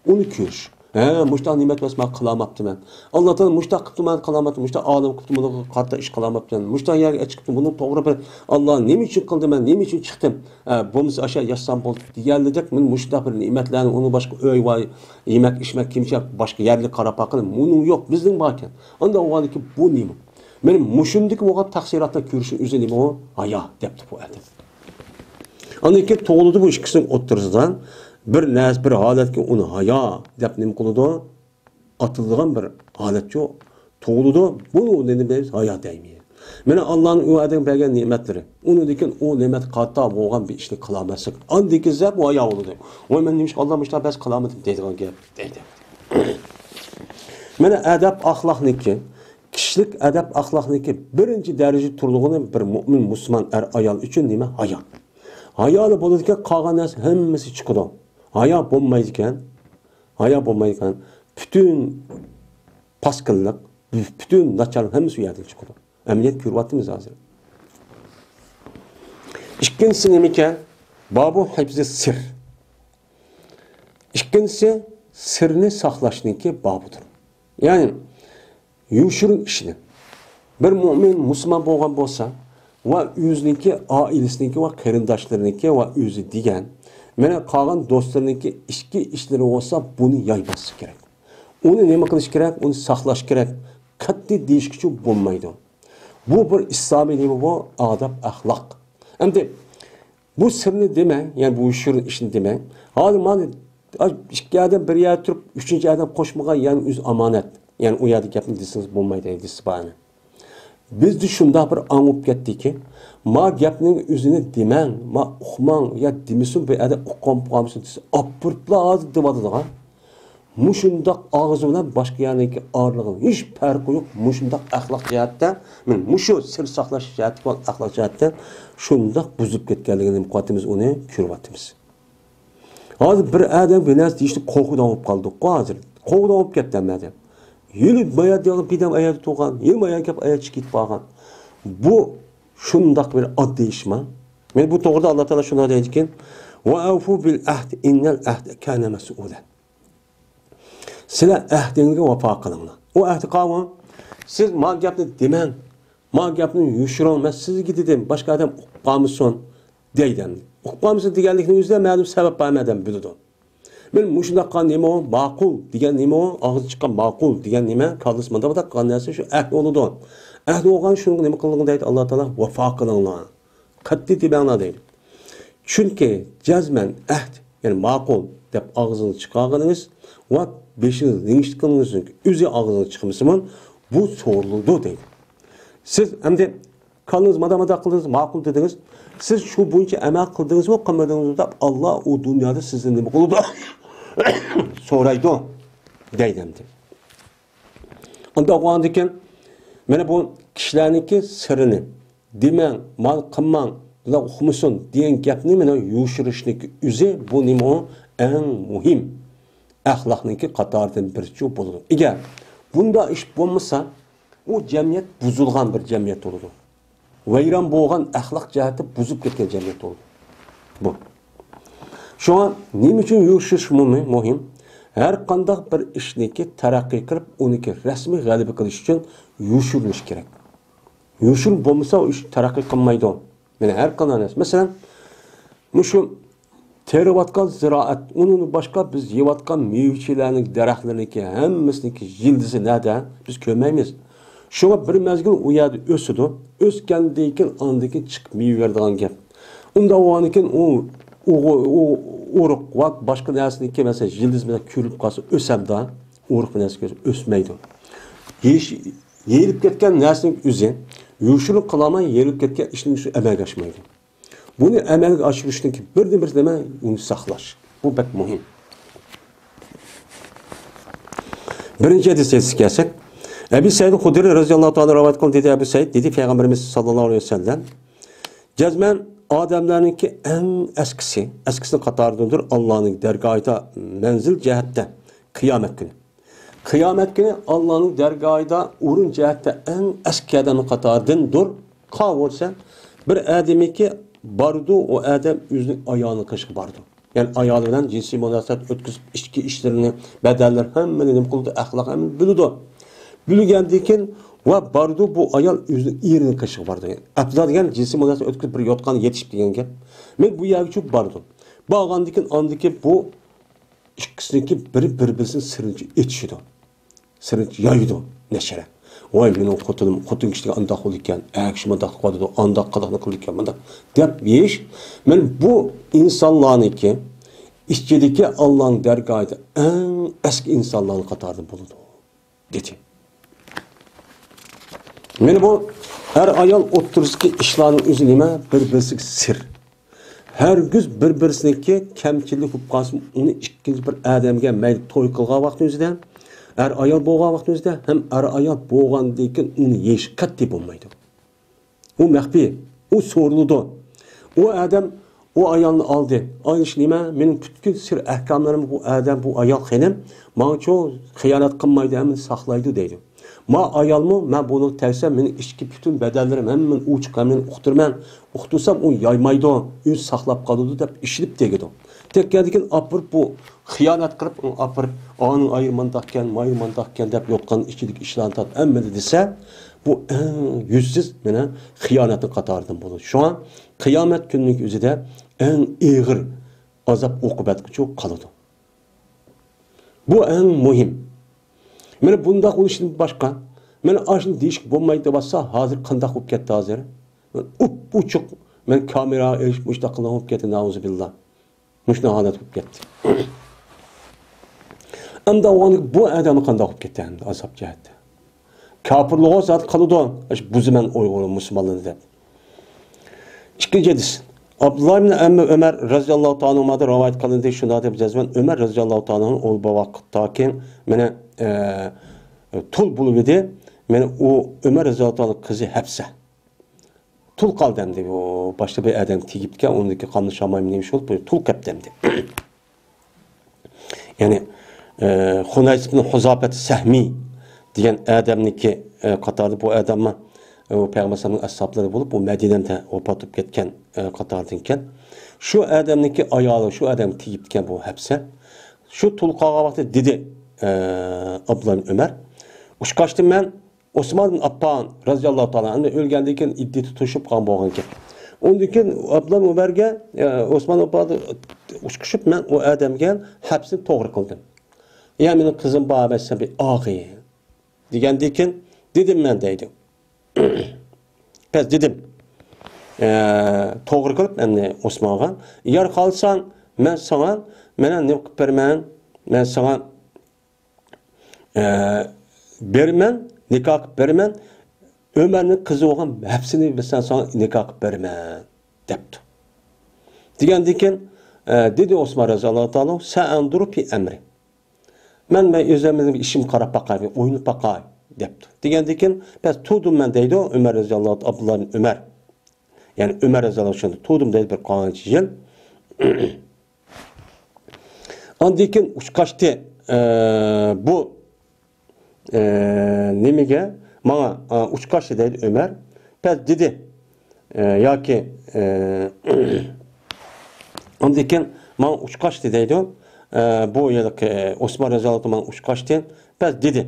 ئۇنى كۆرۈش. ھە، مۇشۇنداق نېمەت بەرسە مەن قىلالماپتىمەن. ئاللا تائالا مۇشۇنداق قىپتۇ، مەن قىلالماپتىمەن. مۇشۇنداق ئالىم قىپتۇ، بۇنىڭغا قارىتا ئىش قىلالماپتىمەن. مۇشۇنداق يەرگە ئەچىقىپتۇ، بۇنىڭ توغرا بىر ئاللا نېمە ئۈچۈن قىلدى، مەن نېمە ئۈچۈن چىقتىم؟ ھە، بولمىسا ئاشۇ ياشسام بولدى دېگەنلىدەك، مانا مۇشۇنداق بىر نېمەتلەرنى، ئۇنىڭ باشقا ئۆي ۋە يېمەك ئىچمەك، كىيىم-كېچەك، باشقا يەرلىك قاراپ باققىلى، مۇنىڭ يوق، بىزنىڭ باركەن. ئانداق بولغاندىكىن بۇ نېمە؟ مانا مۇشۇندىكى بولغان تەقسىراتنى كۆرۈشنىڭ ئۆزى نېمە ئۇ؟ ھايا دەپتۇ بۇ ئادەم. ئاندىن كېيىن تۇغۇلىدۇ بۇ ئىككىسىنىڭ ئوتتۇرىسىدا بىر نەرسە، بىر ھالەتكە ئۇنى ھايا دەپ نېمە قىلىدۇ؟ ئاتىلىدىغان بىر ھالەتچۇ تۇغۇلىدۇ. بۇنى نېمە دەيمىز؟ ھايا دەيمىز. مانا ئاللانىڭ ئۇ ئادەمگە بەرگەن نېمەتلىرى. ئۇنىڭدىن كېيىن ئۇ نېمەتكە قارىتا بولغان بىر ئىشنى قىلالماسلىق. ئاندىن كېيىن زەپ ھايا بولىدۇ. ۋاي، مەن نېمىشقا ئاللا مۇشۇنداق بەرسە قىلالمىدىم دەيدىغان گەپ دەيدۇ. مانا ئەدەپ ئەخلاقنىڭكى، كىشىلىك ئەدەپ ئەخلاقنىڭكى بىرىنچى دەرىجىدە تۇرىدىغىنى بىر مۆمىن مۇسۇلمان ئەر ئايال ئۈچۈن نېمە؟ ھايا. ھايالى بولىدىكەن، قالغان نەرسە ھەممىسى چىقىدۇ. ھايا بولمايدىكەن، ھايا بولمايدىكەن، پۈتۈن پاسكىللىق، پۈتۈن ناچارلىق ھەممىسى ئۇ يەردىن چىقىدۇ. ئەمەلىيەت كۆرۈۋاتىمىز ھازىر. ئىككىنچىسى نېمىكەن؟ بابۇ ھىپزى سىر. ئىككىنچىسى سىرنى ساقلاشنىڭكى بابىدۇر. يەنى يوشۇرۇن ئىشنى. بىر مۆمىن مۇسۇلمان بولغان بولسا ۋە ئۆزىنىڭكى، ئائىلىسىنىڭكى ۋە قېرىنداشلىرىنىڭكى ۋە ئۆزى دېگەن، مانا قالغان دوستلىرىنىڭكى ئىچكى ئىشلىرى بولسا بۇنى يايماسلىق كېرەك. ئۇنى نېمە قىلىش كېرەك؟ ئۇنى ساقلاش كېرەك. قەتئىي دېيىشكىچۇ بولمايدۇ. بۇ بىر ئىسلامىي نېمە بۇ؟ ئادەپ، ئەخلاق. ئەمدى بۇ سىرنى دېمەڭ، يەنى بۇ يوشۇرۇن ئىشنى دېمەڭ. ھازىر مانا ئىككى ئادەم بىر يەردە تۇرۇپ، ئۈچىنچى ئادەم قوشمىغان، يەنى ئۆزى ئامانەت. يەنى ئۇ يەردە گەپنى دېسىڭىز بولمايدۇ، دېسە بارنى. بىزدە شۇنداق بىر ئاڭ بولۇپ كەتتىكى، ما گەپنىڭ ئۆزىنى دېمەڭ، ما ئۇقماڭ، يا دېمىسۇن، بىر ئادەم ئۇققان قالمىسۇن دېسە، ئاپىرىپلا ھازىر دېۋاتىدىغان. مۇشۇنداق ئاغزى بىلەن باشقا يەرنىڭكى ئارىلىقىنىڭ ھېچ پەرقى يوق. مۇشۇنداق ئەخلاق جەھەتتە، مانا مۇشۇ سىر ساقلاش جەھەتتە بولغان ئەخلاق جەھەتتە شۇنداق بۇزۇپ كەتكەنلىكىنى نېمە قىلىۋاتىمىز، ئۇنى كۆرۈۋاتىمىز. ھازىر بىر ئادەم بىر نەرسە دېيىشتە قورقىدىغان بولۇپ قالدۇققۇ ھازىر. قورقىدىغان بولۇپ كەتتى ھەممە ئادەم. يېلى بايا دېگەن بىدەم ئاياغدا تۇرغان، يېلى بايا گەپ ئاياغ چىقىپ كېتىپ قالغان. بۇ شۇنداق بىر ئاددىي ئىشما؟ مانا بۇ توغرىدا ئاللا تائالا شۇنداق دەيدىكەن، ۋە ئەۋفۇ بىل ئەھد، ئىننەل ئەھدە كانە مەسئۇلە. سىلەر ئەھدىڭلارغا ۋاپا قىلىڭلار. ئۇ ئەھدى قاۋۇ، سىز ما گەپنى دېمەڭ، ما گەپنى يوشۇرۇڭ، مەن سىزگە دېدىم، باشقا ئادەم ئۇقۇپ قالمىسۇن دەيدۇ ئەمدى. ئۇقۇپ قالمىسۇن دېگەنلىكنىڭ ئۆزىدە مەلۇم سەۋەب بار، ئادەم بىلىدۇ. مانا مۇشۇنداق قىلغان نېمە ئۇ؟ ماقۇل دېگەن نېمە ئۇ؟ ئاغزى چىققان ماقۇل دېگەن نېمە؟ كاللىسى مۇنداق مۇنداق قىلغان نەرسە شۇ ئەھدى بولىدۇ. ئەھدى بولغان شۇنىڭغا نېمە قىلىڭ دەيدۇ ئاللا تائالا؟ ۋاپا قىلىڭلار. قەتئىي دېمەڭلار دەيدۇ. چۈنكى جەزمەن ئەھد، يەنى ماقۇل دەپ ئاغزىڭىزدىن چىقارغىنىڭىز ۋە بېشىڭىز لىڭشىتكىنىڭىزنىڭ ئۆزى ئاغزىڭىزدىن چىقمىسىمۇ، بۇ سورىلىدۇ دەيدۇ. سىز ئەمدى كاللىڭىز مادا مادا قىلدىڭىز، ماقۇل دېدىڭىز. سىز شۇ بويىچە ئەمەل قىلدىڭىزمۇ، قىلمىدىڭىزمۇ دەپ، ئاللا ئۇ دۇنيادا سىزدىن نېمە قىلىدۇ؟ سورايدۇ دەيدۇ ئەمدى. ئۇنداق بولغاندىكىن، مانا بۇ كىشىلەرنىڭكى سىرىنى دېمەڭ، مال قىلماڭ، بۇلار ئۇقمىسۇن دېگەن گەپنى مانا يوشۇرۇشنىڭكى ئۆزى بۇ نېمە ئۇ؟ ئەڭ مۇھىم ئەخلاقنىڭكى قاتارىدىن بىرسى بولىدۇ. ئەگەر بۇنداق ئىش بولمىسا، ئۇ جەمئىيەت بۇزۇلغان بىر جەمئىيەت بولىدۇ. ۋەيران بولغان ئەخلاق جەھەتتە بۇزۇپ كەتكەن جەمئىيەت بولىدۇ. بۇ. شۇڭا نېمە ئۈچۈن يوشۇرۇش مۇ-، مۇھىم؟ ھەر قانداق بىر ئىشنىكى تەرەققىي قىلىپ، ئۇنىڭكى رەسمىي غەلىبە قىلىش ئۈچۈن يوشۇرۇلۇش كېرەك. يوشۇرۇن بولمىسا، ئۇ ئىش تەرەققىي قىلمايدۇ. مانا ھەر قانداق نەرسە. مەسىلەن، مۇشۇ تېرىۋاتقان زىرائەت، ئۇنىڭدىن باشقا بىز يەۋاتقان مېۋە-چېۋىلەرنىڭ دەرەخلىرىنىڭكى ھەممىسىنىڭكى يىلدىزى نەدە؟ بىز كۆرمەيمىز. شۇڭا بىر مەزگىل ئۇ يەردە ئۆسىدۇ. ئۆسكەندىن كېيىن، ئاندىن كېيىن چىقىپ مېۋە بېرىدىغان گەپ. ئۇنداق بولغاندىن كېيىن ئۇ، ئۇ، ئۇ ئۇرۇق ۋە باشقا نەرسىنىڭكى، مەسىلەن، يىلدىز بىلەن كۆرۈلۈپ قالسا، ئۆسەمدۇ؟ ئۇرۇق بىر نەرسە كۆرسە ئۆسمەيدۇ. يېيىش-، يېيىلىپ كەتكەن نەرسىنىڭ ئۆزى يوشۇرۇن قىلالماي، يېيىلىپ كەتكەن ئىشنىڭ ئۆزى ئەمەلگە ئاشمايدۇ. بۇنى ئەمەلگە ئاشۇرۇشنىڭكى بىردىنبىر نېمە؟ ئۇنى ساقلاش. بۇ بەك مۇھىم. بىرىنچى ھەدىسكە كەلسەك، ئەبى سەئىد خۇدرى رەزىياللاھۇ تائالا رىۋايەت قىلدى، دېدى ئەبۇ سەئىد، دېدى پەيغەمبىرىمىز ساللاللاھۇ ئەلەيھى ۋەسەللەم، جەزمەن ئادەملەرنىڭكى ئەڭ ئەسكىسى، ئەسكىسىنىڭ قاتارىدىندۇر، ئاللانىڭ دەرگاھىدا مەنزىل جەھەتتە قىيامەت كۈنى. قىيامەت كۈنى ئاللانىڭ دەرگاھىدا ئورۇن جەھەتتە ئەڭ ئەسكى ئادەمنىڭ قاتارىدىندۇر. قاۋۇلسە، بىر ئادەمكى بارىدۇ، ئۇ ئادەم ئۆزىنىڭ ئايالىنىڭ قېشىغا بارىدۇ. يەنى ئايالى بىلەن جىنسىي مۇناسىۋەت ئۆتكۈزۈپ، ئىچكى ئىشلىرىنى، بەدەنلىرى ھەممىنى نېمە قىلىدۇ، ئەخلاق ھەممىنى بىلىدۇ. بىلگەندىن كېيىن ۋە بارىدۇ، بۇ ئايال ئۆزىنىڭ ئېرىنىڭ قېشىغا بارىدۇ. ئەپلا دېگەن جىنسىي مۇناسىۋەت ئۆتكۈزۈپ بىر يوتقاندا يېتىشىپ دېگەن گەپ. مەن بۇ يەرگىچە بارىدۇ. بارغاندىن كېيىن ئاندىكى بۇ ئىككىسىنىڭكى بىرى بىر-بىرىسىنىڭ سىرىنى ئېچىشىدۇ. سىرىنى يايىدۇ نەشرە. ۋاي، مېنىڭ خوتۇنۇم، خوتۇن كىشىگە ئانداق بولىدىكەن، ئەر كىشى مۇنداق قىلىدۇ، ئانداق قىلىقنى قىلىدىكەن، مۇنداق دەپ يېيىش. مەن بۇ ئىنسانلارنىڭكى ئىچىدىكى ئاللانىڭ دەرگاھىدا ئەڭ ئەسكى ئىنسانلارنىڭ قاتارىدا بولىدۇ، دېدى. مانا بۇ ئەر-ئايال ئوتتۇرىسىدىكى ئىشلارنىڭ ئۆزى نېمە؟ بىر-بىرسىگە سىر. ھەرگىز بىر-بىرسىنىڭكى كەمچىلىك بولۇپ قالسىمۇ، ئۇنى ئىككىنچى بىر ئادەمگە مەيلى توي قىلغان ۋاقتىمىزدا، ئەر-ئايال بولغان ۋاقتىمىزدا ھەم ئەر-ئايال بولغاندىن كېيىن ئۇنى يېيىش قەتئىي بولمايدۇ. ئۇ مەخپىي، ئۇ سورىلىدۇ. ئۇ ئادەم ئۇ ئايالنى ئالدى. ئاينىش نېمە؟ مېنىڭ پۈتكۈل سىر ئەھكاملىرىم بۇ ئادەم، بۇ ئايال خېنىم ماڭىچۇ خىيانەت قىلمايدۇ، ھەممىنى ساقلايدۇ دەيدۇ. ما ئايالمۇ، مەن بۇنىڭغا تەگسەم، مېنىڭ ئىچكى پۈتۈن بەدەنلىرىم ھەممىنى ئۇچۇق، ھەممىنى ئۇقتۇرىمەن. ئۇقتۇرسام، ئۇ يايمايدۇ، ئۆزى ساقلاپ قالىدۇ دەپ ئىشىنىپ تېگىدۇ. تەككەندىكىن ئاپىرىپ بۇ خىيانەت قىلىپ، ئۇنى ئاپىرىپ، ئانىڭ ئايرى مانداقكەن، مايرى مانداقكەن دەپ يوتقان ئىچىدىكى ئىشلارنى تارتىپ ھەممىنى دېسە، بۇ ئەڭ يۈزسىز مانا خىيانەتنىڭ قاتارىدىن بولىدۇ. شۇڭا قىيامەت كۈنىنىڭ ئۆزىدە ئەڭ ئېغىر ئازاب ئوقۇبەتكىچۇ قالىدۇ. بۇ ئەڭ مۇھىم. مانا بۇنداق بولۇشتىن باشقا، مانا ئاشۇنى دېيىشكە بولمايدۇ دەۋاتسا، ھازىر قانداق بولۇپ كەتتى ھازىر؟ ئۇپ-ئوچۇق، مانا كامېراغا ئېلىشىپ مۇشۇنداق قىلغان بولۇپ كەتتى، نەئۇزۇبىللا. مۇشۇنداق ھالەت بولۇپ كەتتى. ئەمدى ئۇ بۇ ئادەمنى قانداق بولۇپ كەتتى ئەمدى ئازاب جەھەتتە؟ كاپىرلىقى زادى قالىدۇ، ئاشۇ بۇزىمەن ئۇيغۇر مۇسۇلمانلىرىنى دەپ. ئىككىنچى ھەدىس. ئابدۇللا ئىبن ئەممە ئۆمەر رەزىياللاھۇ تائالا ئەنھۇدىن رىۋايەت قىلىندى، شۇنداق دەپ جەزمەن ئۆمەر رەزىياللاھۇ تائالا ئەنھۇ ئۇ بۇ ۋاقىتتاكى مانا، ئە، تۇل بولۇپ ئىدى. مانا ئۇ ئۆمەر رەزىياللاھۇ تائالا قىزى ھەپسە. تۇل قالدى ئەمدى. ئۇ باشتا بىر ئادەم تېگىپتىكەن، ئۇنىڭدىكى قاملىشالمايمەن نېمە ئىش بولۇپ، تۇل قاپتۇ ئەمدى. يەنى، ئە، خۇنەيس ئىبن خۇزافەت سەھمى دېگەن ئادەمنىڭكى، ئە، قاتارىدا بۇ ئادەممۇ، ئە، ئۇ پەيغەمبەر ئەلەيھىسسالامنىڭ ئەسھابلىرى بولۇپ، ئۇ مەدىنەدە ۋاپات بولۇپ كەتكەن، ئە، قاتارىدىن ئىكەن. شۇ ئادەمنىڭكى ئايالى، شۇ ئادەمگە تېگىپتىكەن بۇ ھەپسە. شۇ تۇل قالغان ۋاقتىدا دېدى، ئە، ئابدۇللا ئىبن ئۆمەر، ئۇچقاچتىن مەن ئوسمان ئىبن ئەففان رەزىياللاھۇ تائالا ئەنھۇ ئۆلگەندىن كېيىن ئىددىتى توشۇپ قالغان بولغان گەپ. ئۇندىن كېيىن ئابدۇللا ئۆمەرگە، ئە، ئوسمان ئەففان ئۇچقۇچۇپ، مەن ئۇ ئادەمگە ھەپسىنى توغرا قىلدىم. يا مېنىڭ قىزىم بار، مەسىلەن، بىر ئاغىنە دېگەندىن كېيىن، دېدىم مەن دەيدۇ. بەس دېدىم. ئە، توغرا قىلىپ ئەمدى ئوسمانغا، يار قالساڭ مەن ساڭا، مانا نېمە قىلىپ بېرىمەن، مەن ساڭا ئە، بېرىمەن، نىكاھ قىلىپ بېرىمەن، ئۆمەرنىڭ قىزى بولغان ھەپسىنى سەن ساڭا نىكاھ قىلىپ بېرىمەن، دەپتۇ. دېگەندىن كېيىن، ئە، دېدى ئوسمان رەزىياللاھۇ تائالا، سەئەنزۇرۇ فى ئەمرى. مەن، مەن ئۆزۈمنىڭ ئىشىمغا قاراپ باقاي، ئويلىنىپ باقاي، دەپتۇ. دېگەندىن كېيىن، بەس تۇردۇم مەن دەيدۇ، ئۆمەر رەزىياللاھۇ، ئابدۇللا ئىبن ئۆمەر. يەنى ئۆمەر رەزىياللاھۇ ئەنھۇ تۇردۇم دەيدۇ بىر قانچە يىل. ئاندىن كېيىن ئۇچقاچتى، ئە، بۇ، ئە، نېمىگە؟ ماڭا، ئە، ئۇچقاچتى دەيدۇ ئۆمەر. بەس دېدى. ئە، ياكى، ئە، ئاندىن كېيىن ماڭا ئۇچقاچتى دەيدۇ. ئە، بۇ ھېلىقى، ئە، ئوسمان رەزىياللاھۇ ماڭا ئۇچقاچتى. بەس دېدى.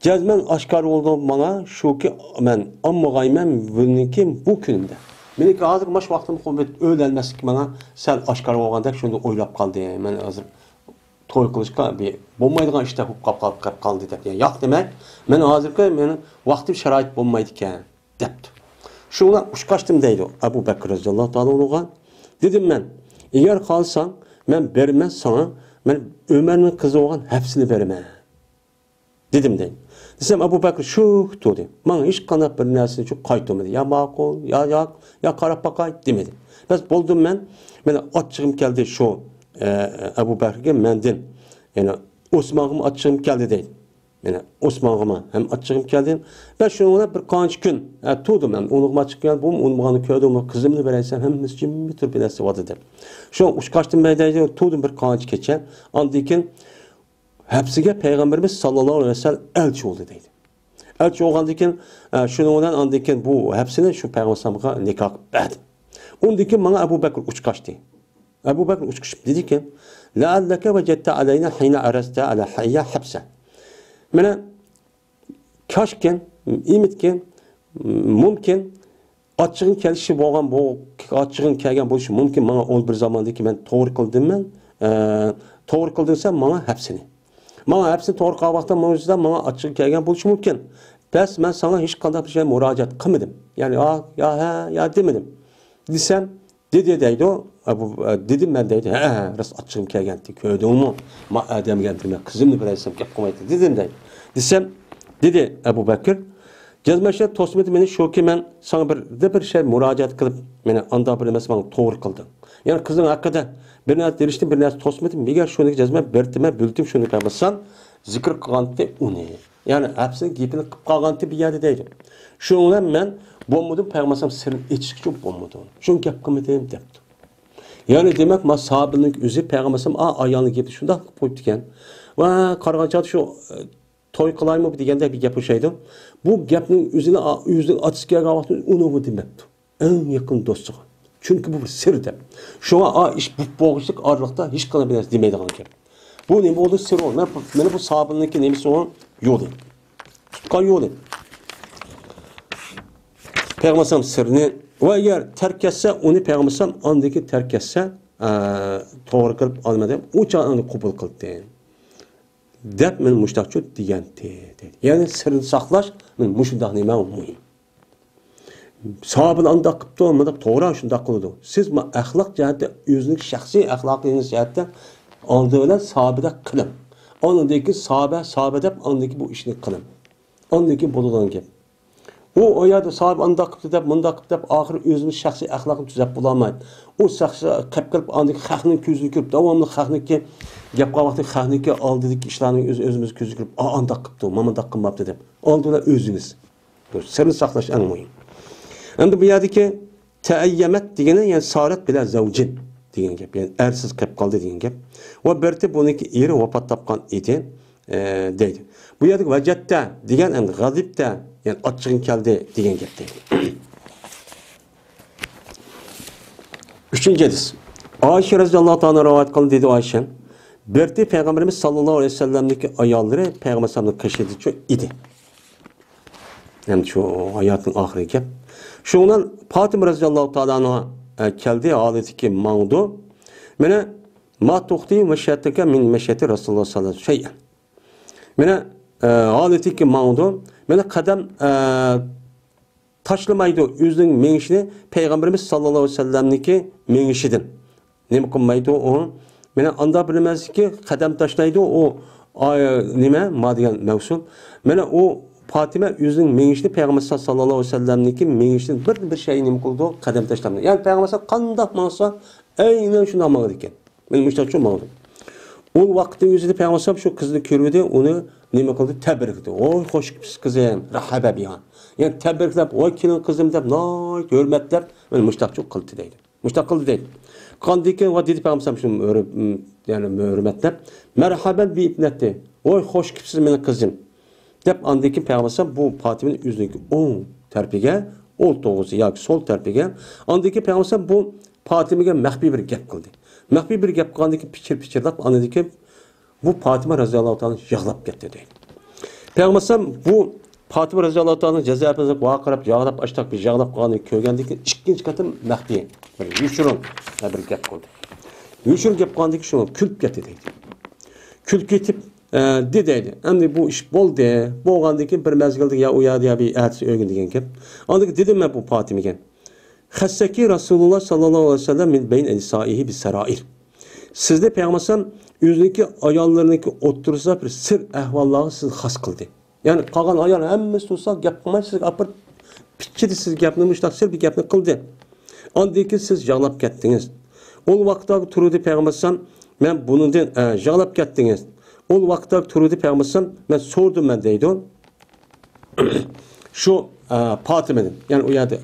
جەزمەن ئاشكارا بولدى ماڭا شۇكى، مەن ئالمىغايمەن بۇنىڭكى بۇ كۈنۈمدە. مېنىڭكى ھازىرقى ماش ۋاقتىم ئۆيلەنمەسلىك ماڭا سەل ئاشكارا بولغاندەك، شۇنى ئويلاپ قالدىم. مەن ھازىر توي قىلىشقا بىر بولمايدىغان ئىشتا بولۇپ قاپ-، قاپ-، قاپ قالدى دەپ. يا-، ياق دېمە، مەن ھازىرقى مېنىڭ ۋاقتىم، شارائىت بولمايدىكەن، دەپتۇ. شۇڭا ئۇچقاچتىم دەيدۇ ئەبۇ بەكرى رەزىياللاھۇ تائالا ئەنھۇغا. دېدىم مەن، ئەگەر خالىساڭ، مەن بېرىمەن ساڭا، مەن ئۆمەرنىڭ قىزى بولغان ھەپسىنى بېرىمەن. دېدىم دەيدۇ. دېسەم، ئەبۇ بەكرى شۈك تۇردى. ماڭا ھېچقانداق بىر نەرسىنى شۇ قايتۇرمىدى. يا ماقۇل، يا ياق، يا قاراپ باقاي دېمىدى. بەس بولدۇم مەن، مانا ئاچچىقىم كەلدى شۇ، ئە، ئەبۇ بەكرىگە مەندىن. يەنە ئوسمانغىمۇ ئاچچىقىم كەلدى دەيدۇ. مانا ئوسمانغىمۇ ھەم ئاچچىقىم كەلدى. بەس شۇنىڭ بىلەن بىر قانچە كۈن، ئە، تۇردۇم مەن. ئۇنىڭغىمۇ ئاچچىق كەلدى، بۇ ئۇنىمغا كۆردۈم، قىزىمنى بېرەيسەن، ھەممىسى جىممىي تۇرۇپ بىر نەرسە دەپ. شۇ ئۇچقاچتىن بەرى دەيدۇ، تۇردۇم بىر قانچە كېچە. ئاندىن كېيىن ھەپسىگە پەيغەمبىرىمىز ساللاللاھۇ ئەلەيھى ۋەسەللەم ئەلچى بولدى دەيدۇ. ئەلچى بولغاندىن كېيىن، ئە، شۇنىڭ بىلەن ئاندىن كېيىن بۇ ھەپسىنى شۇ پەيغەمبەر ئەلەيھىسسالامغا نىكاھ قىلىپ بەردى. ئۇندىن كېيىن ماڭا ئەبۇ بەكرى ئۇچقاچتى. ئەبۇ بەكرى ئۇچقىچىپ دېدىكەن، لەئەللەكە ۋەجەدتە ئەلەينە ھىينە ئەرەزتە ئەلەيھە ھەپسە. مانا كاشكەن، ئىمىتكەن، مۇمكىن، ئاچچىقىڭ كېلىشى بولغان بۇ، ئاچچىقىڭ كەلگەن بولۇشى مۇمكىن. ماڭا ئۇ بىر زاماندىكى مەن توغرا قىلدىم مەن، ئە، توغرا قىلدىڭ سەن ماڭا ھەپسىنى. ماڭا ھەپسىنى توغرا قىلغان ۋاقىتتا مۇنۇ يۈزىدە ماڭا ئاچچىقىڭ كەلگەن بولۇشى مۇمكىن. بەس مەن ساڭا ھېچقانداق بىر شەيگە مۇراجىئەت قىلمىدىم. يەنى يا، يا ھە، يا دېمىدىم. دېسەم، دېدى دەيدۇ، ئە، بۇ، ئە، دېدىم مەن دەيدۇ، ھە، ھە، راست ئاچچىقىم كەلگەنتى، كۆردۈڭمۇ؟ ما ئادەمگە مەن قىزىمنى بېرەيسەن گەپ قىلمايتتى دېدىم دەيدۇ. دېسەم، دېدى ئەبۇ بەكرى، جەزمەن شەرت توسمىدى مېنى، شۇكى مەن ساڭا بىر، بىر شەي مۇراجىئەت قىلىپ، مېنى ئاندا بىر ئەمەس ماڭا توغرا قىلدىڭ. يەنى قىزىڭ ھەققىدە بىر نەرسە دېيىشتىن بىر نەرسە توسمىدىم، مېگەر شۇنى جەزمەن بىرتىمە بىلتىم شۇنى قىلمىسام، زىكىر قىلغانتى ئۇنى. يەنى ھەپسىنىڭ گېپىنى قىلىپ قالغانتى بۇ يەردە دەيدۇ. شۇنىڭ بىلەن مەن بولمىدىم، پەيغەمبەر ئەلەيھىسسالام سىرىنى ئېچىشقىچە بولمىدىم. شۇنى گەپ قىلمىدىم دەپتۇ. يەنى دېمەك، ما ساھابىنىڭ ئۆزى پەيغەمبەر ئەلەيھىسسالام ئا ئايالنىڭ گېپىنى شۇنداق قىلىپ قويۇپتىكەن. ۋە قارىغان چاغدا شۇ، ئە، توي قىلايمۇ دېگەندەك بىر گەپ ئوخشايدۇ. بۇ گەپنىڭ ئۆزىنى ئا-، ئۆزىنىڭ ئاتىسى كەلگەن ۋاقىتتا ئۇنىڭغا دېمەپتۇ. ئەڭ يېقىن دوستىغا. چۈنكى بۇ بىر سىر دەپ. شۇڭا ئا ئىش بولۇپ بولغۇچىلىك ئارىلىقتا ھېچقانداق بىر نەرسە دېمەيدىغان گەپ. بۇ نېمە بولدى؟ سىر بولدى. مانا بۇ، مانا بۇ ساھابىنىڭكى نېمىسى ئۇ؟ يولى. تۇتقان يولى. پەيغەمبەر ئەلەيھىسسالام سىرنى ۋە ئەگەر تەرك ئەتسە، ئۇنى پەيغەمبەر ئەلەيھىسسالام ئاندىن كېيىن تەرك ئەتسە، ئە، توغرا قىلىپ ئالمىدى. ئۇ چاغ ئۇنى قوبۇل قىلدى. دەپ مېنى مۇشتاقچۇ دېگەنتى، دەيدۇ. يەنى سىرنى ساقلاش مېنى مۇشۇنداق نېمە مۇھىم. ساھابىلەر ئانداق قىپتۇ، مۇنداق توغرا شۇنداق قىلىدۇ. سىز ما ئەخلاق جەھەتتە، ئۆزىنىڭ شەخسىي ئەخلاقىڭىز جەھەتتە ئالدى بىلەن ساھابىدەك قىلىڭ. ئاندىن كېيىن ساھابە، ساھابە دەپ ئاندىن كېيىن بۇ ئىشنى قىلىڭ. ئاندىن كېيىن بولىدىغان گەپ. ئۇ، ئۇ يەردە ساھابە ئانداق قىپتۇ دەپ، مۇنداق قىپتۇ دەپ، ئاخىرى ئۆزىنىڭ شەخسىي ئەخلاقىنى تۈزەپ بولالمايدۇ. ئۇ شەخس قېپ قېلىپ، ئاندىكى خەقنىڭ كۆزىگە كىرىپ، داۋاملىق خەقنىڭكى گەپ قىلغان ۋاقتى خەقنىڭكى ئالدىدىكى ئىشلارنى ئۆز، ئۆزىمىز كۆزىگە كىرىپ، ئا، ئانداق قىپتۇ، مانا مۇنداق قىلماپتۇ دەپ. ئالدى بىلەن ئۆزىڭىز. بۇ سىرنى ساقلاش ئەڭ مۇھىم. ئەمدى بۇ يەردىكى تەئەييەمەت دېگىنى، يەنى سارەت بىلە زەۋجىن دېگەن گەپ. يەنى ئەرسىز قېلىپ قالدى دېگەن گەپ. ۋە بىرتى بۇنىڭكى ئېرى ۋاپات تاپقان ئىدى، ئە، دەيدۇ. بۇ يەردىكى ۋەجەتتە دېگەن ئەمدى غەزىپتە، يەنى ئاچچىقىم كەلدى دېگەن گەپ دەيدۇ. ئۈچىنچى ھەدىس. ئائىشە رەزىياللاھۇ تائالا رىۋايەت قىلدى، دېدى ئائىشە. بىرتى پەيغەمبىرىمىز ساللاللاھۇ ئەلەيھى ۋەسەللەمنىڭكى ئاياللىرى پەيغەمبەر ساللاللاھۇ ئەلەيھى ۋەسەللەمنىڭ قېشىدىچۇ ئىدى. يەنى شۇ ھاياتىنىڭ ئاخىرىغا كەپ. شۇنىڭ بىلەن پاتىمە رەزىياللاھۇ تائالا ئەنھا، ئە، كەلدى، ھالىتىكى ماڭىدۇ. مانا، ما تۇختى مەشيەتىكە مىن مەشيەتى رەسۇلۇللاھ ساللاللاھۇ ئەلەيھى ۋەسەللەم شەيئەن. مانا، ئە، ھالىتىكى ماڭىدۇ. مانا قەدەم، ئە، تاشلىمايدۇ ئۆزىنىڭ مېڭىشىنى پەيغەمبىرىمىز ساللاللاھۇ ئەلەيھى ۋەسەللەمنىڭكى مېڭىشىدىن. نېمە قىلمايدۇ ئۇ؟ مانا ئاندا بىر نېمە ئەمەسكى، قەدەم تاشلايدۇ ئۇ، ئا، نېمە، ما دېگەن مەۋسۇم. مانا ئۇ پاتىمە ئۆزىنىڭ مېڭىشىنى پەيغەمبەر ساللاللاھۇ ئەلەيھى ۋەسەللەمنىڭكى مېڭىشىدىن بىر، بىر شەي نېمە قىلىدۇ؟ قەدەم تاشلامدۇ. يەنى پەيغەمبەر قانداق ماڭسا، ئەينەن شۇنداق ماڭىدىكەن. مانا مۇشۇنداق شۇ ماڭىدۇ. ئۇ ۋاقىتنىڭ ئۆزىدە پەيغەمبەر شۇ قىزنى كۆرۈۋىدى، ئۇنى نېمە قىلدى؟ تەبرىكلىدى. ۋاي خوش كېپسىز قىزىم، مەرھابا بىھا. يەنى تەبرىكلەپ، ۋاي كېلىن قىزىم دەپ، ناھايىتى ھۆرمەتلەپ، مانا مۇشۇنداق شۇ قىلدى دەيدۇ. مۇشۇنداق قىلدى دەيدۇ. قاندىن كېيىن ۋە دېدى پەيغەمبەر شۇ ھۆر-، يەنى ھۆرمەتلەپ، مەرھابا بىئىبنەتى. ۋاي خوش كېپسىز مېنىڭ قىزىم. دەپ ئاندىن كېيىن پەيغەمبەر بۇ پاتىمىنى ئۆزىنىڭكى ئوڭ تەرىپىگە ئولتۇرغۇزدى ياكى سول تەرىپىگە. ئاندىن كېيىن پەيغەمبەر بۇ پاتىمىگە مەخپىي بىر گەپ قىلدى. مەخپىي بىر گەپ قىلغاندىن كېيىن پىچىر پىچىرلاپ، ئاندىن كېيىن بۇ پاتىمە رەزىياللاھۇ تائالا يىغلاپ كەتتى دەيدۇ. پەيغەمبەر بۇ پاتىمە رەزىياللاھۇ تائالا جەزا پەزىگە ۋارقىراپ، يىغلاپ، ئاشتاق بىر يىغلاپ قالغاندىن كۆرگەندىن كېيىن، ئىككىنچى قېتىم مەخپىي بىر يوشۇرۇن بىر گەپ قىلدى. يوشۇرۇن گەپ قىلغاندىن كېيىن شۇ كۈلۈپ كەتتى دەيدۇ. كۈلۈپ كېتىپ، ئە، دېدى دەيدۇ. ئەمدى بۇ ئىش بولدى. بولغاندىن كېيىن بىر مەزگىلدە يا ئۇ يەردە يا بىر ئەتىسى ئۆگۈن دېگەن گەپ. ئاندىن كېيىن دېدىم مەن بۇ پاتىمىگە. خەسسەكى رەسۇلۇللا ساللاللاھۇ ئەلەيھى ۋەسەللەم مىن بەينى نىسائىھى بىسسارائىر. سىزنى پەيغەمبەر ئەلەيھىسسالام ئۆزىنىڭكى ئاياللىرىنىڭكى ئوتتۇرىسىدا بىر سىر ئەھۋاللارغا سىزنى خاس قىلدى. يەنى قالغان ئايال ھەممىسى تۇرسا گەپ قىلماي سىزگە ئاپىرىپ پىچىدى، سىز گەپنى مۇشۇنداق سىر بىر گەپنى قىلدى. ئاندىن كېيىن سىز يىغلاپ كەتتىڭىز. ئۇ ۋاقىتتا تۇردى پەيغەمبەر ئەلەيھىسسالام، مەن بۇنىڭدىن، ئە، يىغلاپ كەتتىڭىز. ئۇ ۋاقىتتا تۇردى پەيغەمبەر ئەلەيھىسسالام، مەن سورىدىم مەن دەيدۇ. شۇ، ئە، پاتىمىدىن، يەنى ئۇ يەردە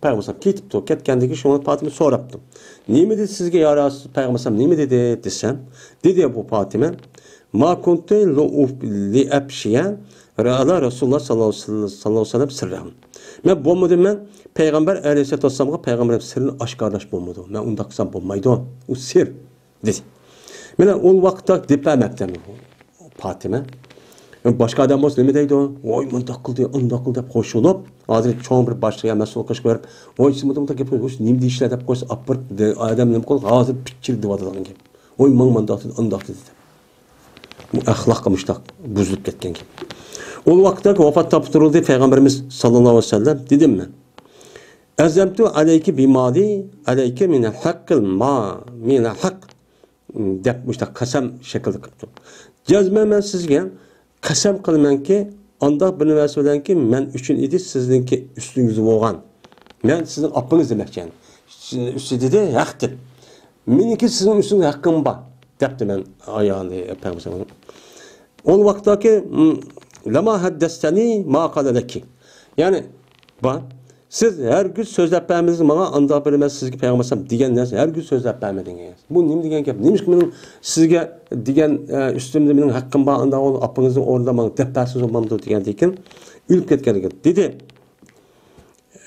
پەيغەمبەر كېتىپتۇ، كەتكەندىن كېيىن شۇڭا پاتىمە سوراپتۇ. نېمە دېدى سىزگە يا رەسۇل، پەيغەمبەر نېمە دېدى دېسەم، دېدى بۇ پاتىمە، ما كۇنتۇ لىئەپشىيە ئەلا رەسۇلۇللا ساللاللاھۇ ئەلەيھى ۋەسەللەم سىررەھۇ. مەن بولمىدىم، مەن پەيغەمبەر ئەلەيھىسسالاتۇ ۋەسسالامغا پەيغەمبەرنىڭ سىرىنى ئاشكارىلاش بولمىدى. مەن ئۇنداق قىلسام بولمايدۇ. ئۇ سىر. دېدى. مانا ئۇ ۋاقىتتا دېپەمەپتىمەن پاتىمە. باشقا ئادەم بولسا نېمە دەيدۇ؟ ۋاي، مۇنداق قىلدى، ئۇنداق قىلدى دەپ خوش بولۇپ، ھازىر چوڭ بىر باشلىققا يا مەسئۇل قىلىشقا بېرىپ، ۋاي، سىز مۇنداق گەپ قىلىسىز، نېمە دېيىشلەر دەپ قويسا، ئاپىرىپ، ئادەم نېمە قىلىدۇ؟ ھازىر پىچىر دېۋاتىدىغان گەپ. ۋاي، ماڭ مۇنداق دېدى، ئۇنداق دېدى دەپ. بۇ ئەخلاققا مۇشتاق بۇزۇلۇپ كەتكەن گەپ. ئۇ ۋاقىتتا ۋاپات تاپتۇرۇلدى پەيغەمبىرىمىز ساللاللاھۇ ئەلەيھى ۋەسەللەم، دېدىم مەن. ئەزەمتۇ ئەلەيكى بىمالى ئەلەيكى مىنەل ھەققىل ما، مىنەل ھەق. دەپ مۇشۇنداق قەسەم شەكلىدە قىپتۇ. جەزمەن مەن سىزگە قەسەم قىلىمەنكى، ئانداق بىر نەرسە بىلەنكى مەن ئۈچۈن ئىدى سىزنىڭكى ئۈستىڭىزدە بولغان. مەن سىزنىڭ ئاپىڭىز دېمەكچى. سىزنىڭ ئۈستى دېدى، ھەق دېدى. مېنىڭكى سىزنىڭ ئۈستىڭىزدە ھەققىم بار دەپتۇ مەن ئايالى پەيغەمبەر. ئۇ ۋاقىتتاكى، م، لەما ھەددەستەنى ما قالە لەكى. يەنى، بار. سىز ھەرگىز سۆزلەپ بەرمىدىڭىز ماڭا، ئانداق بىر مەن سىزگە پەيغەمبەر ئەلەيھىسسالام دېگەن نەرسە ھەرگىز سۆزلەپ بەرمىدىڭىز. بۇ نېمە دېگەن گەپ؟ نېمىشقا مېنىڭ سىزگە دېگەن، ئە، ئۈستۈمدە مېنىڭ ھەققىم بار، ئانداق ئۇنى ئاپىڭىزنىڭ ئورنىدا ماڭا دەپ بەرسىڭىز بولمامدۇ دېگەندىن كېيىن ئۆلۈپ كەتكەن ئىكەن. دېدى،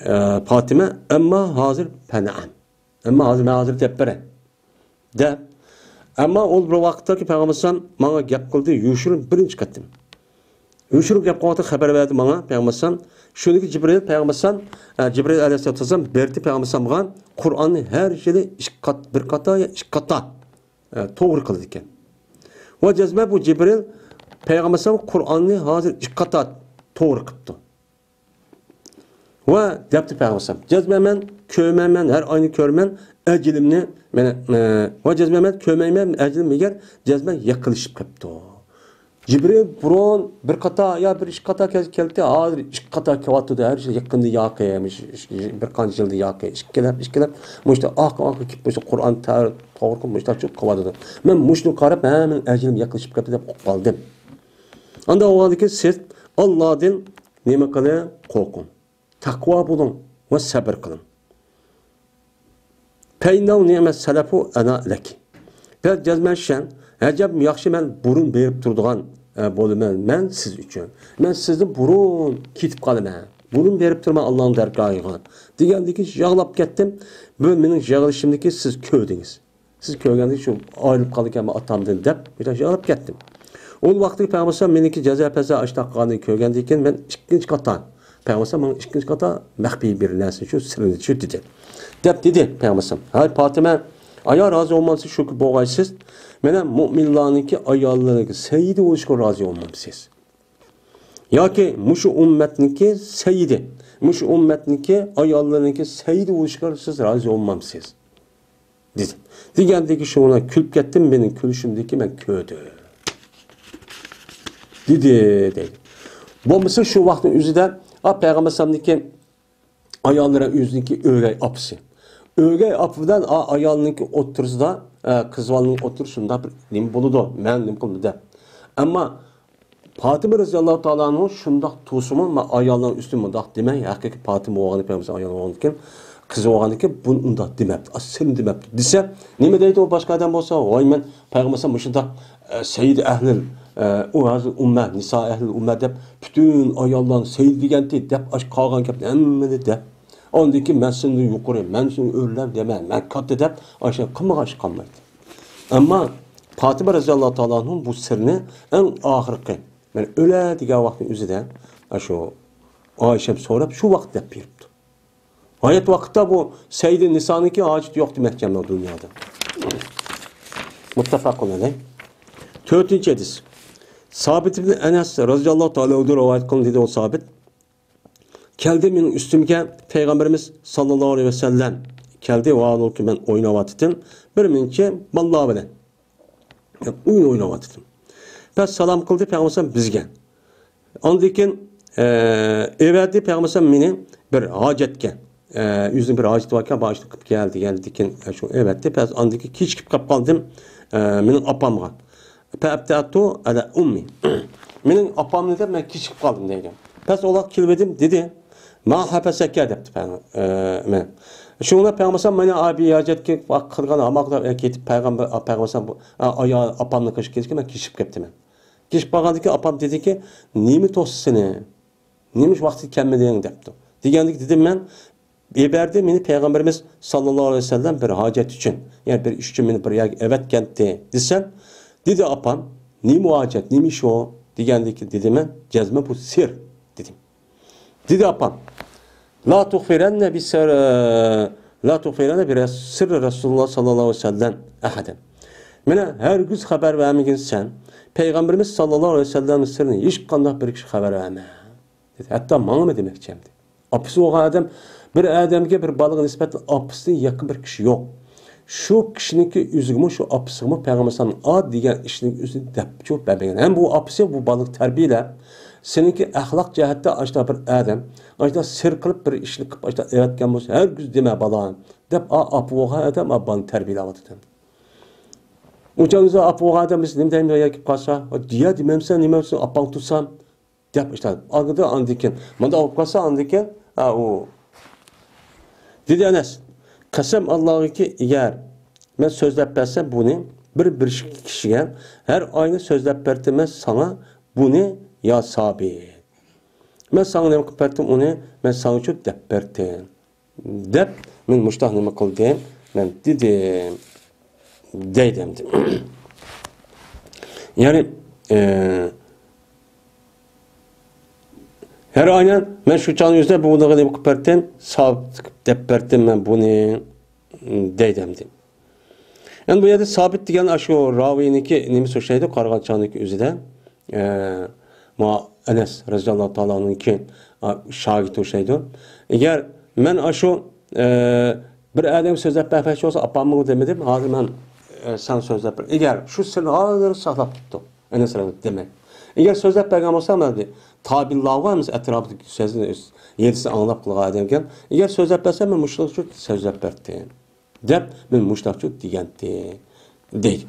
ئە، پاتىمە، ئەمما ھازىر پەنەئەم. ئەمما ھازىر مەن ھازىر دەپ بېرەي. دەپ. ئەمما ئۇ بىر ۋاقىتتاكى پەيغەمبەر ئەلەيھىسسالام ماڭا گەپ قىلدى، يوشۇرۇن بىرىنچى قېتىم. يوشۇرۇن گەپ قىلغان خەۋەر بەردى ماڭا پەيغەمبەر ئەلەيھىسسالام. شۇنىڭكى جىبرىل پەيغەمبەر ئەلەيھىسسالام، ئە، جىبرىل ئەلەيھىسسالام بېرىپ پەيغەمبەر ئەلەيھىسسالامغا قۇرئاننى ھەر يىلى ئىككى قات، بىر قاتا يا ئىككى قاتا، ئە، توغرا قىلىدىكەن. ۋە جەزمەن بۇ جىبرىل پەيغەمبەر ئەلەيھىسسالام قۇرئاننى ھازىر ئىككى قاتا توغرا قىپتۇ. ۋە دەپتۇ پەيغەمبەر ئەلەيھىسسالام، جەزمەن مەن كۆرمەيمەن، ھەر ئاينى كۆرىمەن، ئەجىلىمنى، مانا، ئە، ۋە جەزمەن مەن كۆرمەيمەن، ئەجىلىم ئەگەر جەزمەن يېقىنلىشىپ قاپتۇ. جىبرىل بۇرۇن بىر قاتا يا بىر ئىككى قاتا كەل-، كەلدى، ھازىر ئىككى قاتا كېلىۋاتىدۇ، ھەر يىل يېقىندا ياقى، مۇشۇ بىر قانچە يىلدا ياقى، ئىككىلەپ، ئىككىلەپ، مۇشۇ ئارقا-ئارقا كېلىپ، مۇشۇ قۇرئان تە-، توغرا قىلىپ، مۇشۇ قىلىۋاتىدۇ. مەن مۇشۇنى قاراپ، ھە، مېنىڭ ئەجىلىم يېقىنلىشىپ قاپتۇ دەپ قالدىم. ئانداق بولغاندىكىن سىز ئاللادىن نېمە قىلىڭ؟ قورقۇڭ. تەقۋا بولۇڭ ۋە سەبىر قىلىڭ. پەينەۋ نىئمەت سەلەفۇ ئەنا لەك. بەل جەزمەن شەن، ئەجەب ياخشى مەن بۇرۇن بېرىپ تۇرىدىغان، ئە، بولىمەن مەن سىز ئۈچۈن. مەن سىزدىن بۇرۇن كېتىپ قالىمەن. بۇرۇن بېرىپ تۇرىمەن ئاللانىڭ دەرگاھىغا. دېگەندىكى يىغلاپ كەتتىم. بۇ مېنىڭ يىغلىشىمدىكى سىز كۆردىڭىز. سىز كۆرگەندەك شۇ ئايرىلىپ قالىدىكەن ئاتامدىن دەپ، مۇشۇنداق يىغلاپ كەتتىم. ئۇ ۋاقىتتىكى پەيغەمبەر ئەلەيھىسسالام مېنىڭكى جازا پەزا ئاشتاق قىلغاننى كۆرگەندىن كېيىن مەن ئىككىنچى قاتا، پەيغەمبەر ئەلەيھىسسالام ماڭا ئىككىنچى قاتا مەخپىي بىر نەرسە شۇ سىرنى شۇ دېدى. دەپ دېدى پەيغەمبەر ئەلەيھىسسالام. ھەي پاتىمە، ئايا رازى بولمامسىز شۇ بولغايسىز؟ مانا مۇئمىنلارنىڭكى ئاياللىرىنىڭكى سەييىدى بولۇشقا رازى بولمامسىز؟ ياكى مۇشۇ ئۈممەتنىڭكى سەييىدى، مۇشۇ ئۈممەتنىڭكى ئاياللىرىنىڭكى سەييىدى بولۇشقا سىز رازى بولمامسىز؟ دېدى. دېگەندىكى شۇ بىلەن كۈلۈپ كەتتىم، مېنىڭ كۈلۈشۈمدىكى مەن كۆردۈم. دېدى، دەيدۇ. بولمىسا شۇ ۋاقىتنىڭ ئۆزىدە، ئا، پەيغەمبەر ئەلەيھىسسالامنىڭكى ئاياللىرى ئۆزىنىڭكى ئۆگەي ئاپىسى. ئۆگەي ئاپا بىلەن ئا-، ئايالنىڭكى ئوتتۇرىسىدا، ئە، قىز بالىنىڭ ئوتتۇرىسىدا شۇنداق بىر نېمە بولىدۇ، مەن نېمە قىلدىم دەپ. ئەمما پاتىمە رەزىياللاھۇ تائالا ئەنھۇ شۇنداق تۇرسىمۇ، مەن ئايالنىڭ ئۈستىدە مۇنداق دېمەي، ھەقىقىي پاتىمە بولغاندىن كېيىن، ئايال بولغاندىن كېيىن، قىزى بولغاندىن كېيىن، بۇنى ئۇنداق دېمەپتۇ، ئا، سىرنى دېمەپتۇ دېسە، نېمە دەيدۇ ئۇ باشقا ئادەم بولسا، ۋاي، مەن پەيغەمبەر ئەلەيھىسسالام مۇشۇنداق، ئە، سەييىدى ئەھلىل، ئە، ئۇ ھازىر ئۇممە، نىسا ئەھلىل ئۇممە دەپ، پۈتۈن ئاياللارنى سەييىدى دېگەنتى دەپ، ئاشۇ قالغان گەپنى ھەممىنى دەپ، ئاندىن كېيىن مەن سىزدىن يۇقىرى، مەن سىزدىن ئۆرلەپ دېمە، مەن كاتتا دەپ، ئاشۇ قىلمىغان ئىش قالمايدۇ. ئەمما پاتىمە رەزىياللاھۇ تائالا ئەنھۇ بۇ سىرنى ئەڭ ئاخىرقى، مەن ئۆلە دېگەن ۋاقىتنىڭ ئۆزىدە، ئاشۇ ئائىشەم سوراپ، شۇ ۋاقىت دەپ بېرىپتۇ. ھايات ۋاقىتتا بۇ سەييىدى نىسانىڭكى ھاجىتى يوق دېمەكچى ئەمما دۇنيادا. مۇتتەپەقۇن ئەلەيھ. تۆتىنچى ھەدىس. سابىت ئىبن ئەنەس رەزىياللاھۇ تائالا ئەنھۇ رىۋايەت قىلىندى، دېدى ئۇ سابىت. كەلدى مېنىڭ ئۈستۈمگە پەيغەمبىرىمىز ساللاللاھۇ ئەلەيھى ۋەسەللەم. كەلدى، ۋاھالۇكى مەن ئويناۋاتىتىم. بىر مۇنچە بالىلار بىلەن ئويۇن ئويناۋاتىتىم. پەس سالام قىلدى پەيغەمبەر بىزگە. ئاندىن كېيىن، ئە، ئەۋەتتى پەيغەمبەر مېنى بىر ھاجەتكە. ئە، ئۆزىنىڭ بىر ھاجىتى باركەن، بار ئىشنى قىلىپ كەل دېگەندىن كېيىن، ئە، شۇ ئەۋەتتى. پەس ئاندىن كېيىن كېچىكىپ قاپ قالدىم، ئە، مېنىڭ ئاپامغا. فەئەبتەئتۇ ئەلە ئۇممى. مېنىڭ ئاپامنى دەپ مەن كېچىكىپ قالدىم دەيدۇ. پەس ئۇلار كېلىۋىدىم دېدى. ما ھەبەسەكە دەپتۇ پەيغەم-، ئە، مەن. شۇڭا پەيغەمبەر مانا ئابى ھاجەتكە قىلغان ھاماقتا كېتىپ پەيغەمبەر، پەيغەمبەر ئا-، ئايال ئاپامنىڭ قېشىغا كېلىشكە مەن كېچىكىپ كەپتىمەن. كېچىكىپ قالغاندىن كېيىن ئاپام دېدىكى، نېمە توستى سېنى؟ نېمە ئىش ۋاقتىدا كەلمىدىڭ دەپتۇ. دېگەندىكى دېدىم مەن، يېبەردى مېنى پەيغەمبىرىمىز ساللاللاھۇ ئەلەيھى ۋەسەللەم بىر ھاجەت ئۈچۈن، يەنى بىر ئىش ئۈچۈن مېنى بىر يەرگە ئەۋەتكەنتى دېسەم، دېدى ئاپام، نېمە ھاجەت، نېمە ئىش ئۇ؟ دېگەندىكى دېدىم مەن، جەزمەن بۇ سىر دېدىم. دېدى ئاپام، لا تۇخبىرەننە بىسىر-، لا تۇخبىرەننە بىرەس-، سىررى رەسۇلۇللا ساللاللاھۇ ئەلەيھى ۋەسەللەم ئەھەدەن. مانا ھەرگىز خەۋەر بەرمىگىنسەن، پەيغەمبىرىمىز ساللاللاھۇ ئەلەيھى ۋەسەللەمنىڭ سىرىنى ھېچقانداق بىر كىشىگە خەۋەر بەرمە. دېدى، ھەتتا ماڭىمۇ دېمەكچى ئەمدى. ئاپىسى بولغان ئادەم، بىر ئادەمگە، بىر بالىغا نىسبەتەن ئاپىسىدىن يېقىن بىر كىشى يوق. شۇ كىشىنىڭكى ئۆزىگىمۇ، شۇ ئاپىسىغىمۇ پەيغەمبەر ئەلەيھىسسالام ئا دېگەن ئىشنىڭ ئۆزىنى دەپچۇ بەرمىگەن. ھەم بۇ ئاپىسى بۇ بالىنى تەربىيەلەپ، سېنىڭكى ئەخلاق جەھەتتە ئاشۇنداق بىر ئادەم، ئاشۇنداق سىر قىلىپ بىر ئىشنى قىلىپ ئاشۇنداق ئەۋەتكەن بولسا، ھەرگىز دېمە بالام، دەپ ئا-، ئاپا بولغان ئادەم ئا بالىنى تەربىيەلەۋاتىدۇ. ئۇ چاغدا ئاپا بولغان ئادەم بىز نېمە دەيمىز ياكى قالسا، دېيە دېمەمسەن، نېمە ئۈچۈن ئاپاڭ تۇرسام؟ دەپ ئىشتە ئاغىدى، ئاندىن كېيىن مۇنداق بولۇپ قالسا، ئاندىن كېيىن، ھە، ئۇ دېدى ئەنەس، قەسەم ئاللاغىكى، ئەگەر مەن سۆزلەپ بەرسەم بۇنى بىر، بىر كىشىگە، ھەر ئاينى سۆزلەپ بەرتىمەن ساڭا بۇنى، يا سابىت. مەن ساڭا نېمە قىلىپ بەرتىم ئۇنى؟ مەن ساڭىچۇ دەپ بەرتىم. دەپ، مەن مۇشتاق نېمە قىلدىم؟ مەن دېدىم. دەيدۇ ئەمدى. يەنى، ئە، ھەر ئاينى مەن شۇ چاغنىڭ ئۆزىدە بۇنىڭغا نېمە قىلىپ بەرتىم؟ سابىت دەپ بەرتىم مەن بۇنى، دەيدۇ ئەمدى. ئەمدى بۇ يەردە سابىت دېگەن ئاشۇ راۋىنىڭكى نېمىسى ئوخشايدۇ، قارىغان چاغنىڭكى ئۆزىدە. ئە، ما ئەنەس رەزىياللاھۇ تائالا ئەنھۇنىڭكى، ئا، شاگىرتى ئوخشايدۇ. ئەگەر مەن ئاشۇ، ئە، بىر ئادەمگە سۆزلەپ بەرمەكچى بولسا، ئاپاممۇ دېمىدىم، ھازىر مەن، ئە، ساڭا سۆزلەپ بەر-، ئەگەر شۇ سىرنى ھازىر ساقلاپ تۇتتۇق، ئەنەس رەزىياللاھۇ دېمەي. ئەگەر سۆزلەپ بەرگەن بولسا، مەن تابىئىنلارغا ئەمىسە ئەتراپىدىكى سۆزنى ئۆز يېرىسى ئاڭلاپ قىلغان ئادەمكەن. ئەگەر سۆزلەپ بەرسەم، مەن مۇشۇنىڭ ئۈچۈن سۆزلەپ بەردىم. دەپ، مەن مۇشۇنداقچۇ دېگەنتى، دەيدۇ.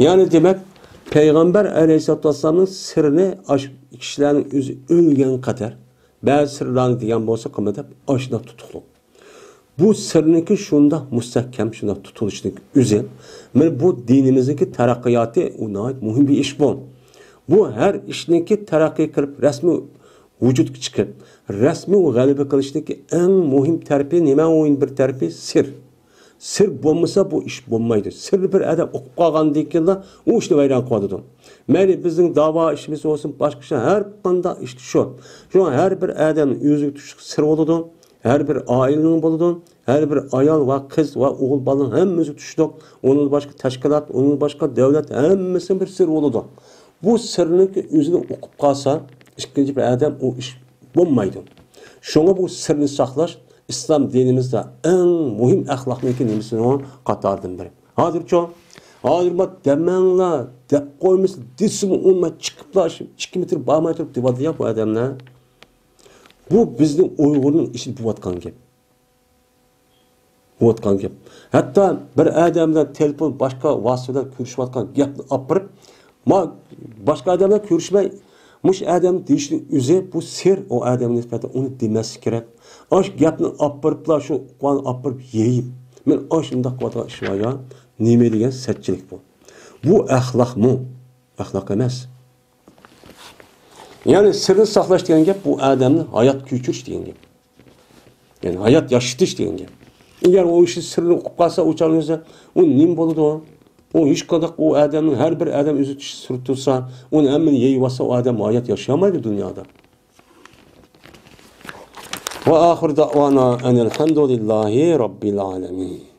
يەنى دېمەك، پەيغەمبەر ئەلەيھىسسالاتۇ ۋەسسالامنىڭ سىرىنى ئاشۇ كىشىلەرنىڭ ئۆزى ئۆلگەن قەدەر، بەزى سىرلارنى دېگەن بولسا قىلما دەپ، ئاشۇنداق تۇتۇقلۇق. بۇ سىرنىڭكى شۇنداق مۇستەھكەم، شۇنداق تۇتۇلۇشىنىڭ ئۆزى، مانا بۇ دىنىمىزنىڭكى تەرەققىياتى، ئۇ ناھايىتى مۇھىم بىر ئىش بۇ. بۇ ھەر ئىشنىڭكى تەرەققىي قىلىپ، رەسمىي ۋۇجۇدقا چىقىپ، رەسمىي غەلىبە قىلىشنىڭكى ئەڭ مۇھىم تەرىپى نېمە؟ ئۇنىڭ بىر تەرىپى سىر. سىر بولمىسا، بۇ ئىش بولمايدۇ. سىرنى بىر ئادەم ئۇقۇپ قالغاندىن كېيىنلا، ئۇ ئىشنى ۋەيران قىلىۋاتىدۇ. مەيلى بىزنىڭ داۋا ئىشىمىز بولسۇن، باشقا ئىش، ھەر قانداق ئىشتا شۇ. شۇڭا ھەر بىر ئادەمنىڭ ئۆزىگە تۇشلۇق سىرى بولىدۇ. ھەر بىر ئائىلىنىڭ بولىدۇ. ھەر بىر ئايال ۋە قىز ۋە ئوغۇل بالىنىڭ ھەممىسىگە تۇشلۇق. ئۇنىڭدىن باشقا تەشكىلات، ئۇنىڭدىن باشقا دۆلەت، ھەممىسىنىڭ بىر سىرى بولىدۇ. بۇ سىرنىڭكى ئۆزىنى ئۇقۇپ قالسا، ئىككىنچى بىر ئادەم ئۇ ئىش بولمايدۇ. شۇڭا بۇ سىرنى ساقلاش ئىسلام دىنىمىزدا ئەڭ مۇھىم ئەخلاقنىڭكى نېمىسىنىڭ قاتارىدىن بىرى. ھازىرچۇ، ھازىر ما دېمەڭلار، دەپ قويمىسا دېسىمۇ ئۇنىماي چىقىپلا شۇ ئىككى مېتىر بارماي تۇرۇپ دېۋاتىدۇ بۇ ئادەملەر. بۇ بىزنىڭ ئۇيغۇرنىڭ ئىچىدە بولۇۋاتقان گەپ. بولۇۋاتقان گەپ. ھەتتا بىر ئادەم بىلەن تېلېفون باشقا ۋاسىتە بىلەن كۆرۈشۈۋاتقان گەپنى ئاپىرىپ، ما باشقا ئادەم بىلەن كۆرۈشمەي، مۇشۇ ئادەم دېيىشنىڭ ئۆزى بۇ سىر، ئۇ ئادەمگە نىسبەتەن ئۇنى دېمەسلىك كېرەك. ئاشۇ گەپنى ئاپىرىپلا، شۇ ئۇققاننى ئاپىرىپ يېيىپ، مەن ئاشۇنداق قىلىۋاتقان ئىش بار يا، نېمە دېگەن سەتچىلىك بۇ. بۇ ئەخلاقمۇ؟ ئەخلاق ئەمەس. يەنى سىرنى ساقلاش دېگەن گەپ، بۇ ئادەمنى ھايات كۆچۈرۈش دېگەن گەپ. يەنى ھايات ياشىتىش دېگەن گەپ. ئەگەر ئۇ ئىشنى سىرىنى ئۇقۇپ قالسا، ئۇ چاغنىڭ ئۆزى ئۇ نېمە بولىدۇ؟ ئۇ ھېچقانداق ئۇ ئادەمنىڭ ھەر بىر ئادەم ئۆزى سىر تۇتسا، ئۇنى ھەممىنى يەيۋاتسا، ئۇ ئادەم ھايات ياشىيالمايدۇ دۇنيادا. وآخر دعوانا أن الحمد لله رب العالمين.